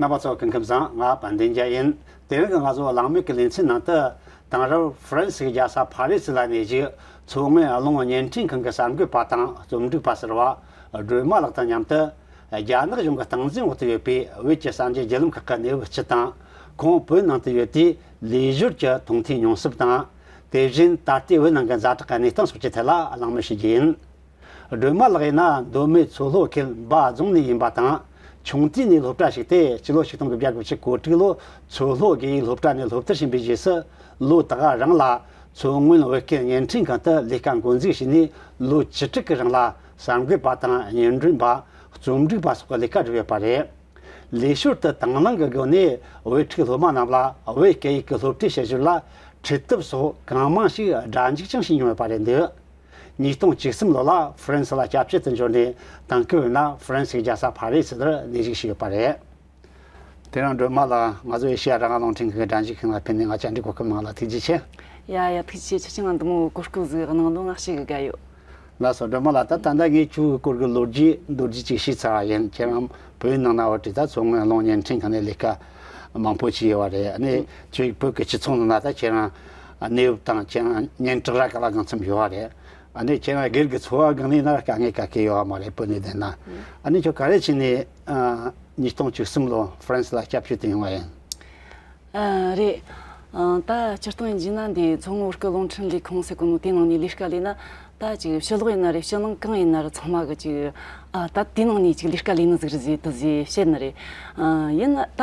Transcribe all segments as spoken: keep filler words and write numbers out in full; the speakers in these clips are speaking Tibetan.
རྣམ་པ་ཚོ་སྐུ་ཁམས་བཟང་། ང་དཔལ་ལྡན་རྒྱལ་ཡིན། དེ་རིང་གི་ང་ཚོ་གླེང་མོལ་གྱི་ལེ་ཚན་ནང་དུ། དེང་རབས་ཧྥ་རན་སིའི་རྒྱལ་ས་ཕ་རི་སི་ལ་གནས་བཞུགས་མཚོ་སྔོན་རླུང་བརྙན་འཕྲིན་ཁང་གི་གསར་འགོད་པ་དང་རྩོམ་སྒྲིག་པ་ཟུར་པ་སྒྲོལ་མ་ལགས་དང་མཉམ་དུ། རྒྱ་ནག་གཞུང་གི་སྟངས་འཛིན་འོག་ཏུ་ཡོད་པའི་བོད་ཀྱི་གསར་འགྱུར་བརྒྱུད་ལམ་ཁག་གི་གནས་བབ་སྤྱི་དང་། ཁོང་བོད་ནང་དུ་ཡོད་དུས་ལས་ཞོར་གྱི་མཐོང་ཐོས་མྱོང་སུབ་དང་། དེ་བཞིན་ད་ལྟའི་བོད་ནང་གི་ཛ་དྲག་གི་གནས་སྟངས་སོགས་ཀྱི་ཐད་ལ་གླེང་མོལ་ཞུ་རྒྱུ་ཡིན། སྒྲོལ་མ་ལགས་ཡིན་ན་མདོ་སྨད་མཚོ་ལྷོ་ཁུལ་འབའ་རྫོང་ནས་ཡིན་པ་དང་། ཆུང་དུས་ནས་སློབ་གྲྭ་ཞུགས་ཏེ་སྤྱི་ལོ་ཆིག་སྟོང་དགུ་བརྒྱ་དགུ་བཅུ་གོ་དྲུག་ལོ་མཚོ་ལྷོ་དགེ་ཡིག་སློབ་གྲྭ་ནས་སློབ་མཐར་ཕྱིན་པའི་རྗེས་སུ། ལོ་དག་རིང་ལ་མཚོ་སྔོན་བོད་སྐད་བརྙན་འཕྲིན་ཁང་དུ་ལས་ཀ་འགོ་འཛུགས་བྱས་ནས། ལོ་བཅུ་དྲུག་གི་རིང་ལ་གསར་འགོད་པ་དང་། སྙན་སྒྲོན་པ། རྩོམ་སྒྲིག་པ་སོགས་ཀྱི་ལས་ཀ་བསྒྲུབས་ཡོད་པ་རེད། ལས་ཞོར་དུ་དང་བླངས་ཀྱི་སྒོ་ནས་བོད་ཕྲུག་སློབ་མ་རྣམས་ལ་བོད་སྐད་ཡིག་གི་སློབ་ཁྲིད་བྱེད་ཞོར་ལ་ཁྲིད་ཐབས་སོགས་གང་མང་ཞིག་སྒྲ་འཇུག་ཀྱང་བྱས་མྱོང་ཡོད་པ་རེད་འདུག་ཉིས་སྟོང་བཅུ་གསུམ་ལོ་ལ་ཧྥ་རན་སི་ལ་སྐྱབས་བཅོལ་དུ་འབྱོར་ནས། དེང་སྐབས་ཡིན་ན་ཧྥ་རན་སིའི་རྒྱལ་ས་ཕ་རི་སི་དུ་གནས་བཞུགས་བྱས་ཡོད་པ་རེད། དེ་རིང་སྒྲོལ་མ་ལགས་ང་ཚོ་ཨེ་ཤེ་ཡ་རང་དབང་རླུང་འཕྲིན་ཁང་གི་སྒྲ་འཇུག་ཁང་ལ་ཕེབས་ནས་ང་བཅར་འདྲི་གོ་སྐབས་གནང་ལ་ཐུགས་རྗེ་ཆེ། ཡ་ཡ། ཐུགས་རྗེ་ཆེ། ཁྱེད་ཀྱིས་ང་འདི་མོ་གོ་སྐབས་ཟིག་གནང་དོན་ང་ཞེ་གི་དགའ་ཡོད། ལགས་སོ། སྒྲོལ་མ་ལགས། ད་ད་ལྟ་ངས་ཁྱོད་ཀྱི་སྐོར་གྱི་ལོ་རྒྱུས་མདོར་བསྡུས་ཅིག་ཞུས་ཚར་བ་ཡིན། ཁྱེད་རང་བོད་ནང་ན་བ་དེ་ད་མཚོ་སྔོན་རླུང་བརྙན་འཕྲིན་ཁང་ནས་ལས་ཀ་མང་པོ་བྱས་ཡོད་པ་རེད། ཨ་ནི་ཁྱོད་བོད་ཀྱི་སྤྱི་ཚོགས་ནང་ན་ད་ཁྱེད་རང་གནས་བབ་དང་ཁྱེད་རང་སྙན་གྲགས་ར་ག་ལ་གང་འཚམ་ཡོད་པ་རེད། ཨ་ནི་ཁྱེད་རང་སྒེར་གྱི་འཚོ་བ་སྒང་ནས་ན་དཀའ་ངལ་ག་གེ་ཡོད་པ་མ་རེད། བོད་ནས་བསྡད་ན། ཨ་ནི་ཁྱོད་ག་རེ་བྱས་ནས་ཨ་ཉིས་སྟོང་བཅུ་གསུམ་ལོ་ཧྥ་རན་སི་ལ་སྐྱབས་བཅོལ་དུ་ཡོང་བ་ཡིན། ཨ། རེད། ཨ། ད་སྤྱིར་བཏང་ཡིན་རྒྱུ་ན་འདི་མཚོ་སྔོན་བོད་སྐད་རླུང་འཕྲིན་ལས་ཁུངས་ཟེར་གོ་ནོ་དེ་ནང་ནས་ལས་ཀ་ལས་ན། ད་ཅིག་ཕྱི་ལོགས་ཡིན་ན་རེད། ཕྱི་ནང་གང་ཡིན་ན་རེད། ཚང་མ་གི་ཅིག་ཨ། ད་དེ་ནང་ནས་ཅིག་ལས་ཀ་ལས་ནི་ཟིག་རེད་ཟེར་དེ་ཟིག་བཤད་ནི་རེད། ཨ། ཡིན་ན་ད་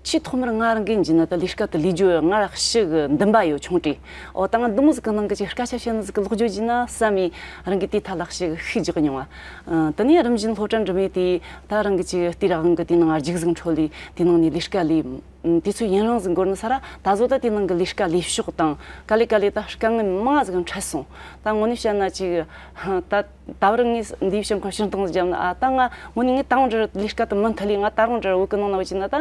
ཆེས་ཐོག་མར་ང་རང་གི་ཡིན་རྒྱུ་ན་ད་ལས་ཀ་དེ་ལས་རྒྱུ་ང་རང་ཤི་གི་འདུན་པ་ཡོད། ཆུང་དུས། འོ། ད་ང་འདི་མོ་ཟིག་གི་ནང་གི་ཅིག་སྐད་ཆ་བཤད་ནི་ཟིག་གི་ལོག་རྒྱུ་ཡིན་ན་བསམ་མི་རང་གི་དེའི་ཐད་ལ་ཤི་གི་ཤུགས་རྒྱག་མྱོང་བ། ཨ། དེ་ནས་རིམ་བཞིན་སློབ་གྲྭ་འགྲིམ་མི་དེ་ད་རང་གི་ཅིག་དེའི་རང་གི་དེའི་ནང་རྒྱུགས་ཟིག་འཕྲོད་ལས་དེ་ནང་ནས་ལས་ཀ་ལས། ཨ། དུས་ཚོད་ཡུན་རིང་ཟིག་འགོར་ནི་ས་ར། ད་གཟོད་ད་དེ་ནང་གི་ལས་ཀ་ལས་ཕྱོགས་དང་ག་ལེ་ག་ལེ་ད་དཀའ་ངལ་མང་ཟིག་འཕྲད་སོང་། ད་དངོས་གནས་བཤད་ན་ཅིག་ད་ད་བར་ངས་འདིའི་ཕྱིར་འཁོར་ཕྱིར་འདང་ཟིག་བརྒྱབ་ན། ཨ། ད་ང་དངོས་གནས་ངས་ད་རུང་འདྲ་ལས་ཀ་དེ་མུ་མཐུད་ལས་ང་ད་རུང་འདྲ་བོད་གི་ནང་ན་བ་ཅིག་ན་ད་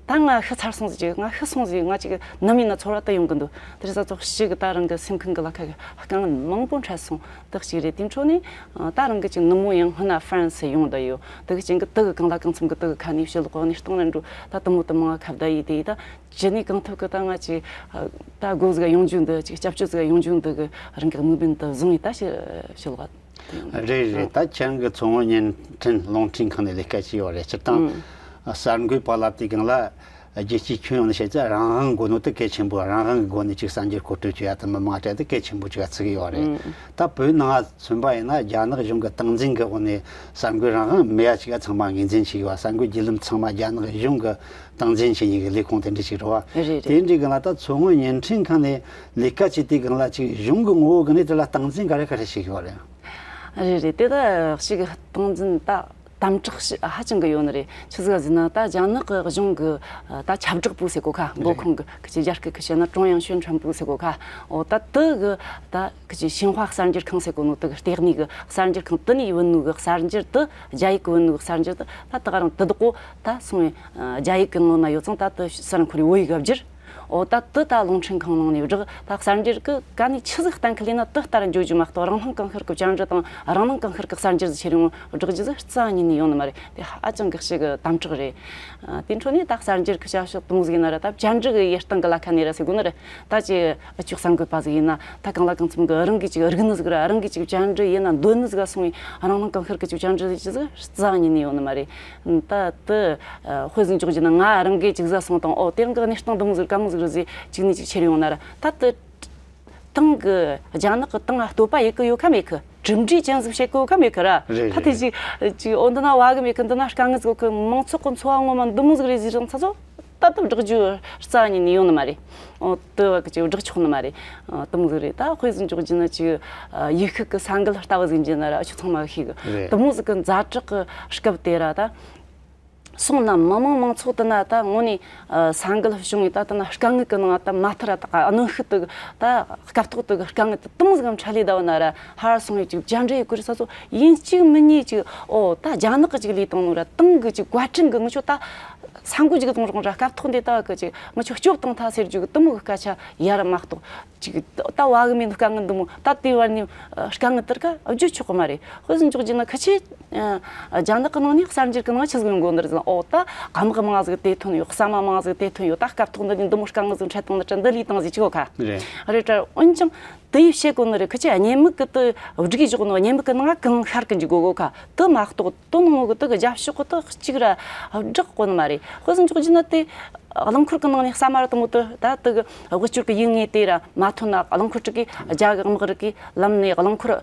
ད་ང་ཤི་ཚར་སོང་ཟིག་ང་ཤི་སོང་ཟིག་ང་ཅིག་ནམ་ཡིན་ན་ཚོར་བ་ད་ཡོང་གི་འདུག་དེ་རེད་ས་ཚོགས་ཤིག་གི་ད་རང་གི་སེམས་ཁམས་གི་ལ་ཁ་གི་དཀའ་ངལ་མང་པོ་འཕྲད་སོང་། དག་ཅིག་རེད། དེ་འཕྲོ་ནས་ད་རང་གི་ཅིག་ནུབ་མོ་ཡང་སྔོན་ན་ཧྥ་རན་སི་ཡོང་བསྡད་ཡོད། དེ་གི་ཅན་གི་དེ་གི་གང་ལ་གང་འཚམ་གི་དེ་གི་ཁ་ནས་ཕྱི་ལོགས་གནས་སྟངས་ལ་འགྲོ་ད་དུ་མོ་དུ་མང་ཁ་བརྡ་ཡིས་དེ་ཡིས་ད་ཇི་ནས་གང་ཐུབ་གི་ད་ང་ཅིག་ད་སྒོ་ཟིག་ཡོང་རྒྱུ་འདི་ཅིག་སྐྱབས་བཅོལ་ཟིག་ཡོང་རྒྱུ་འདི་གི་རང་གི་དམིགས་འབེན་དུ་བཟུང་ཡིས་ད་ཕྱི་ཕྱི་ལོགས་རེད་རེད། ད་ཁྱེད་རང་གི་མཚོ་སྔོན་བརྙན་འཕྲིན་རླུང་འཕྲིན་ཁང་ནས་ལས་ཀ་བྱས་ཡོད་རེད། སྤྱིར་བཏང་། ཨ། གསར་འགོད་པ་ལབ་དུས་སྒང་ལ། རྒྱལ་སྤྱིའི་ཁྱོན་ཡོངས་ནས་བཤད་ཚེ་རང་དབང་དགོས་ནོ་དེ་གལ་ཆེན་པོ། རང་དབང་གི་སྒོ་ནས་ཅིག་གསར་འགྱུར་མཁོ་སྤྲོད་བྱེད་ཡ་དེ་མི་མང་སྤྲད་དེ་གལ་ཆེན་པོ་ཅིག་ཚུགས་ཀྱི་ཡོད་རེད། ཨང་། ད་བོད་ནང་མཚོན་པ་ཡིན་ན་རྒྱ་ནག་གཞུང་གི་སྟངས་འཛིན་གི་འོག་ནས་གསར་འགོད་རང་དབང་མེད་ཡ་ཅིག་ཚང་མ་ངོས་འཛིན་བྱས་ཡོད། གསར་འགོད་བརྒྱུད་ལམ་ཚང་མ་རྒྱ་ནག་གཞུང་གི་སྟངས་འཛིན་བྱེད་མཁན་གི་ལས་ཁུངས་དེ་འདྲ་ཞིག་རེད་བ། རེད་རེད། དེ་འདྲའི་སྒང་ལ་ད་མཚོ་སྔོན་བརྙན་འཕྲིན་ཁང་ནས་ལས་ཀ་བྱེད་དུས་སྒང་ལ་ཅིག་གཞུང་གི་ངོ་བོ་གི་ནས་དེ་ལ་སྟངས་འཛིན་ག་རེ་ག་རེ་བྱེད་ཀྱི་ཡོད་རེད། རེད་རེད། དེ་ད་ཞིག་སྟངས་འཛིན་ད་དམ་དྲག་ཞིག་ཧ་ཅང་གི་ཡོད་ནི་རེད། ཆི་ཟིག་ཟེར་ན་ད་རྒྱ་ནག་གི་གཞུང་གི་ད་ཁྱབ་བསྒྲགས་པུའུ་ཟེར་གོ་ཁ། འབོད་ཁུངས་གི་ཁི་ཆོ་རྒྱ་སྐད་གི་བཤད་ན་ཀྲུང་དབྱང་宣传部ཟེར་གོ་ཁ། འོ། ད་དེ་གི་ད་ཁི་ཆོ་ཤིན་ཧྭ་གསར་འགྱུར་ཁང་ཟེར་གོ་ནོ་དེ་གི་ལྟེ་གནས་གི་གསར་འགྱུར་ཁང་དེ་ནས་བུད་ནོ་གི་གསར་འགྱུར་དེ། རྒྱ་ཡིག་གི་བུད་ནོ་གི་གསར་འགྱུར་དེ་ད་ད་ག་རང་དེ་དག་གོ་ད་སོང་བའི་རྒྱ་ཡིག་གི་ནང་ན་ཡོད་ཙང་ད་དེ་ས་ར་འཁོར་བའི་བོད་ཡིག་ག་བསྒྱུར། འོ། ད་དེ་ད་རླུང་འཕྲིན་ཁང་ནང་ནས་བསྒྲགས། ད་གསར་འགྱུར་གི་ག་ནས་ཆི་ཟིག་གཏན་འཁེལ་ཡིན་ན་དེ་ལྟར་འགྱོ་རྒྱུ་མ་གཏོགས། རང་སྣང་གང་ཤར་གི་བཅར་འདྲི་དང་རང་སྣང་གང་ཤར་གི་གསར་འགྱུར་ཟིག་ཁྱེར་ཡོང་བསྒྲགས་རྒྱུ་ཟིག་རྩ་བ་ཉིད་ནས་ཡོང་ནི་མ་རེད། དེ་ཧ་ཅང་གི་ཞིག་གི་དམ་དྲག་རེད། ཨ། དེ་འཕྲོ་ནས་ད་གསར་འགྱུར་གི་བྱ་ཕྱོགས་དེ་མོ་ཟིག་ཡིན་ན་ར། ད་བཅར་འདྲི་གི་ཡིན་སྟངས་གི་ལ་ཁ་ནས་ར་ཟེར་དགོས་ནི་རེད། ད་ཅི་འུ་ཅག་གསར་འགོད་པ་ཟིག་ཡིན་ན་ད་གང་ལ་གང་འཚམ་གི་རང་གིས་ཅིག་རིག་ནི་ཟིག་ར། རང་གིས་ཅིག་བཅར་འདྲི་ཡིན་ན་འདོན་ནི་ཟིག་ག་སོང་བའི་རང་སྣང་གང་ཤར་གི་ཅིག་བཅར་འདྲི་ཟིག་རྩ་བ་ཉིད་ནས་ཡོང་ནི་མ་རེད། ད་དེ། ཨ། དཔེ་ཟིག་འཇོག་རྒྱུ་ན་ང་རང་གིས་ཅིག་ཟ་སོང་དང་། འོ། དེ་རིང་གི་གནས་སྟངས་འདི་མོ་ཟིག་དཀའ་མོ་ཟིག་རེད་ཟེར་ཅིག་ནས་ཅིག་ཁྱེར་ཡོང་ན་ར། ད་དེ་ཏང་གི་རྒྱ་ནག་གི་ཏང་ང་བསྟོད་པ་ཡེད་གི་ཡོད་ཁ་མེད་གི། གྲུབ་འབྲས་ཅན་ཟིག་བཤད་གི་ཡོད་ཁ་མེད་གི་ར། རེད། ད་དེ་རེད། ཅིག་ཅིག་འོ་འདི་ན་བ་གི་མེད་གི། འདི་ན་དཀའ་ངལ་ཟིག་ཡོད་གི། མང་ཚོགས་གི་འཚོ་བ་ངོ་མ་འདི་མོ་ཟིག་རེད་ཟེར་རིང་ཚ་ཚོ། ད་དེ་བསྒྲགས་རྒྱུ་རྩ་བ་ཉིད་ནས་ཡོང་ནི་མ་རེད། འོ། དེ་བ་གི་ཅིག་བསྒྲགས་ཆོག་ནི་མ་རེད། ཨ། དེ་མོ་ཟིག་རེད། ད་དཔེ་ཟིག་འཇོག་རྒྱུ་ན་ཅིག་ཨ། ཡུལ་ཤུལ་གི་ས་འགུལ་ལྟ་བུ་ཟིག་ཡིན་རྒྱུ་ན་ར། ཨ། ཆོ་ཚང་མ་གི་ཤེས་གི། རེད། དེ་མོ་ཟིག་གི་ཛ་དྲག་གི་སྐབས་དེ་ར་ད། སོང་ན་མི་མང་མང་ཚོགས་དེ་ན་ད་དངོས་གནས། ཨ། ས་འགུལ་བྱུང་བའི་ད་དེ་ན་དཀའ་ངལ་གི་ནང་ད་མ་མཐར་ད་གནོན་ཤུགས་དེ་ད་སྐབས་ཐོག་དེ་གི་དཀའ་ངལ་དེ་དེ་མོ་ཟིག་གམ་འཕྲད་ལས་ད་བ་ན་ར། ཧར་སོང་བའི་ཅིག་བཅར་འདྲི་ཡེད་གི་རེད་ས་ཚོ། ཡིན་གཅིག་མིན་གཉིས་ཅིག་འོ། ད་རྒྱ་ནག་གི་ཅིག་ལས་བཏང་ནོ་ར། ཏང་གི་ཅིག་བཀའ་དྲིན་གི་ངུ་ཆོ་ད་ས་འགུལ་ཅིག་གཏོང་རོགས་ར། སྐབས་ཐོག་འདི་ད་བ་གི་ཅིག་ངུ་ཆོ་སྐྱོབ་བཏང་ཐལ་ཟེར་རྒྱུ་གི་དེ་མོ་གི་སྐད་ཆ་ཡ་ར་མ་གཏོགས། ཅིག་ད་བ་གི་མིན་དཀའ་ངལ་འདི་མོ་ད་དེ་བར་ནས་དཀའ་ངལ་དེར་ཀ་བརྗོད་ཆོག་གི་མ་རེད། དཔེ་ཟིག་འཇོག་རྒྱུ་ན་ཁ་ཆེ་ ཨ། རྒྱ་ནག་གི་ནང་ནས་གསར་འགྱུར་གི་ནང་ཆི་ཟིག་ཡོང་གོ་ནི་རེད་ཟེར་ན། ཨོ་ད་དཀའ་དམག་མང་ཟིག་དེ་ཐོན་ཡོད། ཟ་མ་མང་ཟིག་དེ་ཐོན་ཡོད། ད་སྐབས་ཐོག་འདི་ནས་འདི་མོ་དཀའ་ངལ་ཟིག་འཕྲད་བཏང་ནི་ཅི་འདི་ལས་བཏང་ཟིག་ཅི་གོ་ཁ། རེད། རེད་དྲ། འོན་ཀྱང་དེ་ཡི་བཤད་གོ་ནི་རེད། ཁི་ཆི་ཉེན་མིག་གི་དེ་སྒྲིག་གི་བཞག་ནོ། ཉེན་མིག་གི་ནང་གང་ཤར་གི་འཇུག་གོ་གོ་ཁ། དེ་མ་གཏོགས་དོན་ངོ་གི་དེ་གི་རྒྱབ་ཕྱོགས་གི་དེ་གཅིག་ར་བསྒྲགས་གོ་ནི་མ་རེད། དཔེ་ཟིག་འཇོག་རྒྱུ་ན་དེ་རླངས་འཁོར་གི་ནང་ནས་ཟ་མ་ར་དེ་མོ་དེ་ད་དེ་གི་དབུལ་སྐྱོར་གི་ཡུལ་དངོས་དེ་ར་མ་ཐོན་ན། རླངས་འཁོར་དྲུག་གི་རྒྱ་གི་དམག་རིགས་གི་ལམ་ནས་རླངས་འཁོར་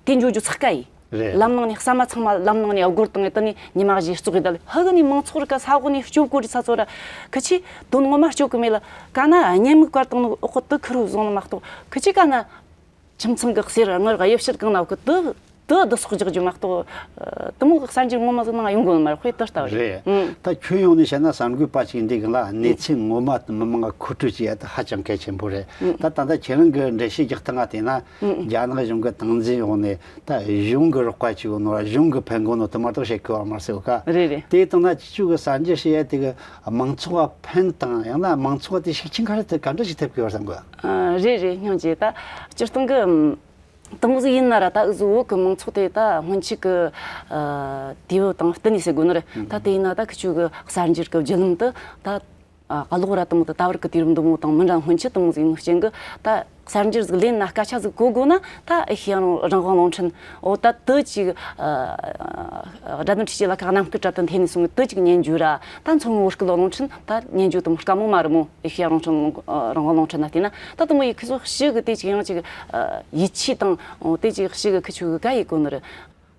དེ་འགྲོ་རྒྱུ་ཚགས་ཀ་ཡིན། རེད། ལམ་ནང་ནས་ཟ་མ་ཚང་མ་ལམ་ནང་ནས་སྒོར་བཏང་ངས་དེ་ནས་ཉི་མ་བཞི་བཙོག་གི་ད་ལས། ཧ་གི་ནས་མང་ཚོགས་རིགས་ཀ་ས་འོག་ནས་སྐྱོབ་དགོས་རེད། ས་ཚོ་ར་ཁི་ཆི་དོན་ངོ་མ་སྐྱོབ་གི་མེད་ལ། ག་ན་ཉེན་མིག་བཀར་བཏང་ནོ་འོག་གི་དེ་ཁུར་བཟུང་ནི་མ་གཏོགས་ཁི་ཆི་ག་ན་ཁྱིམ་ཚང་གི་གསེར་དངུལ་གཡུ་བྱུ་རུ་གང་ན་གི་དེ་དེ་བསྡུ་གསོག་རྒྱག་རྒྱུ་མ་གཏོགས། ཨ། དེ་མོ་གི་གསར་འགྱུར་ངོ་མ་ཟིག་ནང་ཡོང་གོ་ནི་མ་རེད། དཔེ་དེ་ལྟ་བུ་རེད། རེད། ཨང་། ད་ཁྱོན་ཡོངས་ནས་བཤད་ན་གསར་འགོད་པ་ཅིག་འདི་གི་ལ་གནས་ཚུལ་ངོ་མ་དེ་མི་མང་ང་མཁོ་སྤྲོད་བྱེད་ཡ་དེ་ཧ་ཅང་གལ་ཆེན་པོ་རེད། ཨང་། ད་ད་ལྟ་ཁྱེད་རང་གི་འགྲེལ་བཤད་རྒྱག་སྟངས་ང་བལྟས་ན། ཨང་། རྒྱ་ནག་གཞུང་གི་སྟངས་འཛིན་འོག་ནས་ད་གཞུང་གི་རོགས་པ་བྱེད་གོ་ནོ་ར་གཞུང་གི་ཕན་གོ་ནོ་དེ་མ་གཏོགས་བཤད་གི་བ་མ་ཟེར་བ་ཀ། རེད་རེད། དེ་ལྟ་ན་ཁྱེད་ཆོ་གི་གསར་འགྱུར་བཤད་ཡ་དེ་གི་མང་ཚོགས་ལ་ཕན་དང་། ཡང་ན་མང་ཚོགས་དེ་ཤུགས་རྐྱེན་ག་རེ་དེ་ག་འདྲ་ཞིག་ཐེབས་གི་བ་བསམ་གི། ཨ། རེད་རེད། སྙིང་རྗེ། ད་སྤྱིར་བཏང་གི་ཨམ། དེ་མོ་ཟིག་ཡིན་ན་ར། ད་འུ་ཟོ་བོད་གི་མང་ཚོགས་དེ་ད་སྔོན་ཆད་གི་ཨ་དུས་བབ་དང་བསྟུན་ནས་ཟེར་དགོས་ནི་རེད། ད་དེ་ཡིན་ན་ད་ཁི་ཆོ་གི་གསར་འགྱུར་གི་བརྒྱུད་ལམ་དེ་ད་ཨ་གློག་ར་དེ་མོ་དེ་ད་བར་གི་དུས་རབས་འདི་མོ་དང་མི་འདྲ། སྔོན་ཆད་དེ་མོ་ཟིག་ཡིན་རྐྱེན་གི་ད་གསར་འགྱུར་ཟིག་ལེན་ན་སྐད་ཆ་ཟིག་གོ་དགོས་ན། ད་ཨེ་ཤེ་ཡ་རང་དབང་རླུང་འཕྲིན། འོ་ད་དེ་ཅིག་ཨ་སྒྲ་དོན་འཕྲུལ་ཆས་ལ་ཁག་རྣམ་སྐུལ་དྲ་དེ་འཐེན་ནས་སོང་གི་དེ་ཅིག་ཉན་རྒྱུ་ར། ད་མཚོ་སྔོན་བོད་སྐད་ཀློག་རླུང་འཕྲིན་ད་ཉན་རྒྱུ་དེ་མོ་དཀའ་མོ་མ་རེད་མོ། ཨེ་ཤེ་ཡ་རང་དབང་རླུང་འཕྲིན་ན་བལྟས་ན། ད་དེ་མོ་ཡི་ཁི་ཚོ་ཞི་གི་དེ་ཅིག་ཡང་ཅིག་ཨ་ཡིད་ཆེས་དང་། འོ་དེ་ཅིག་ཞི་གི་ཁི་ཆོ་གི་ག་ཡི་གོ་ནི་རེད།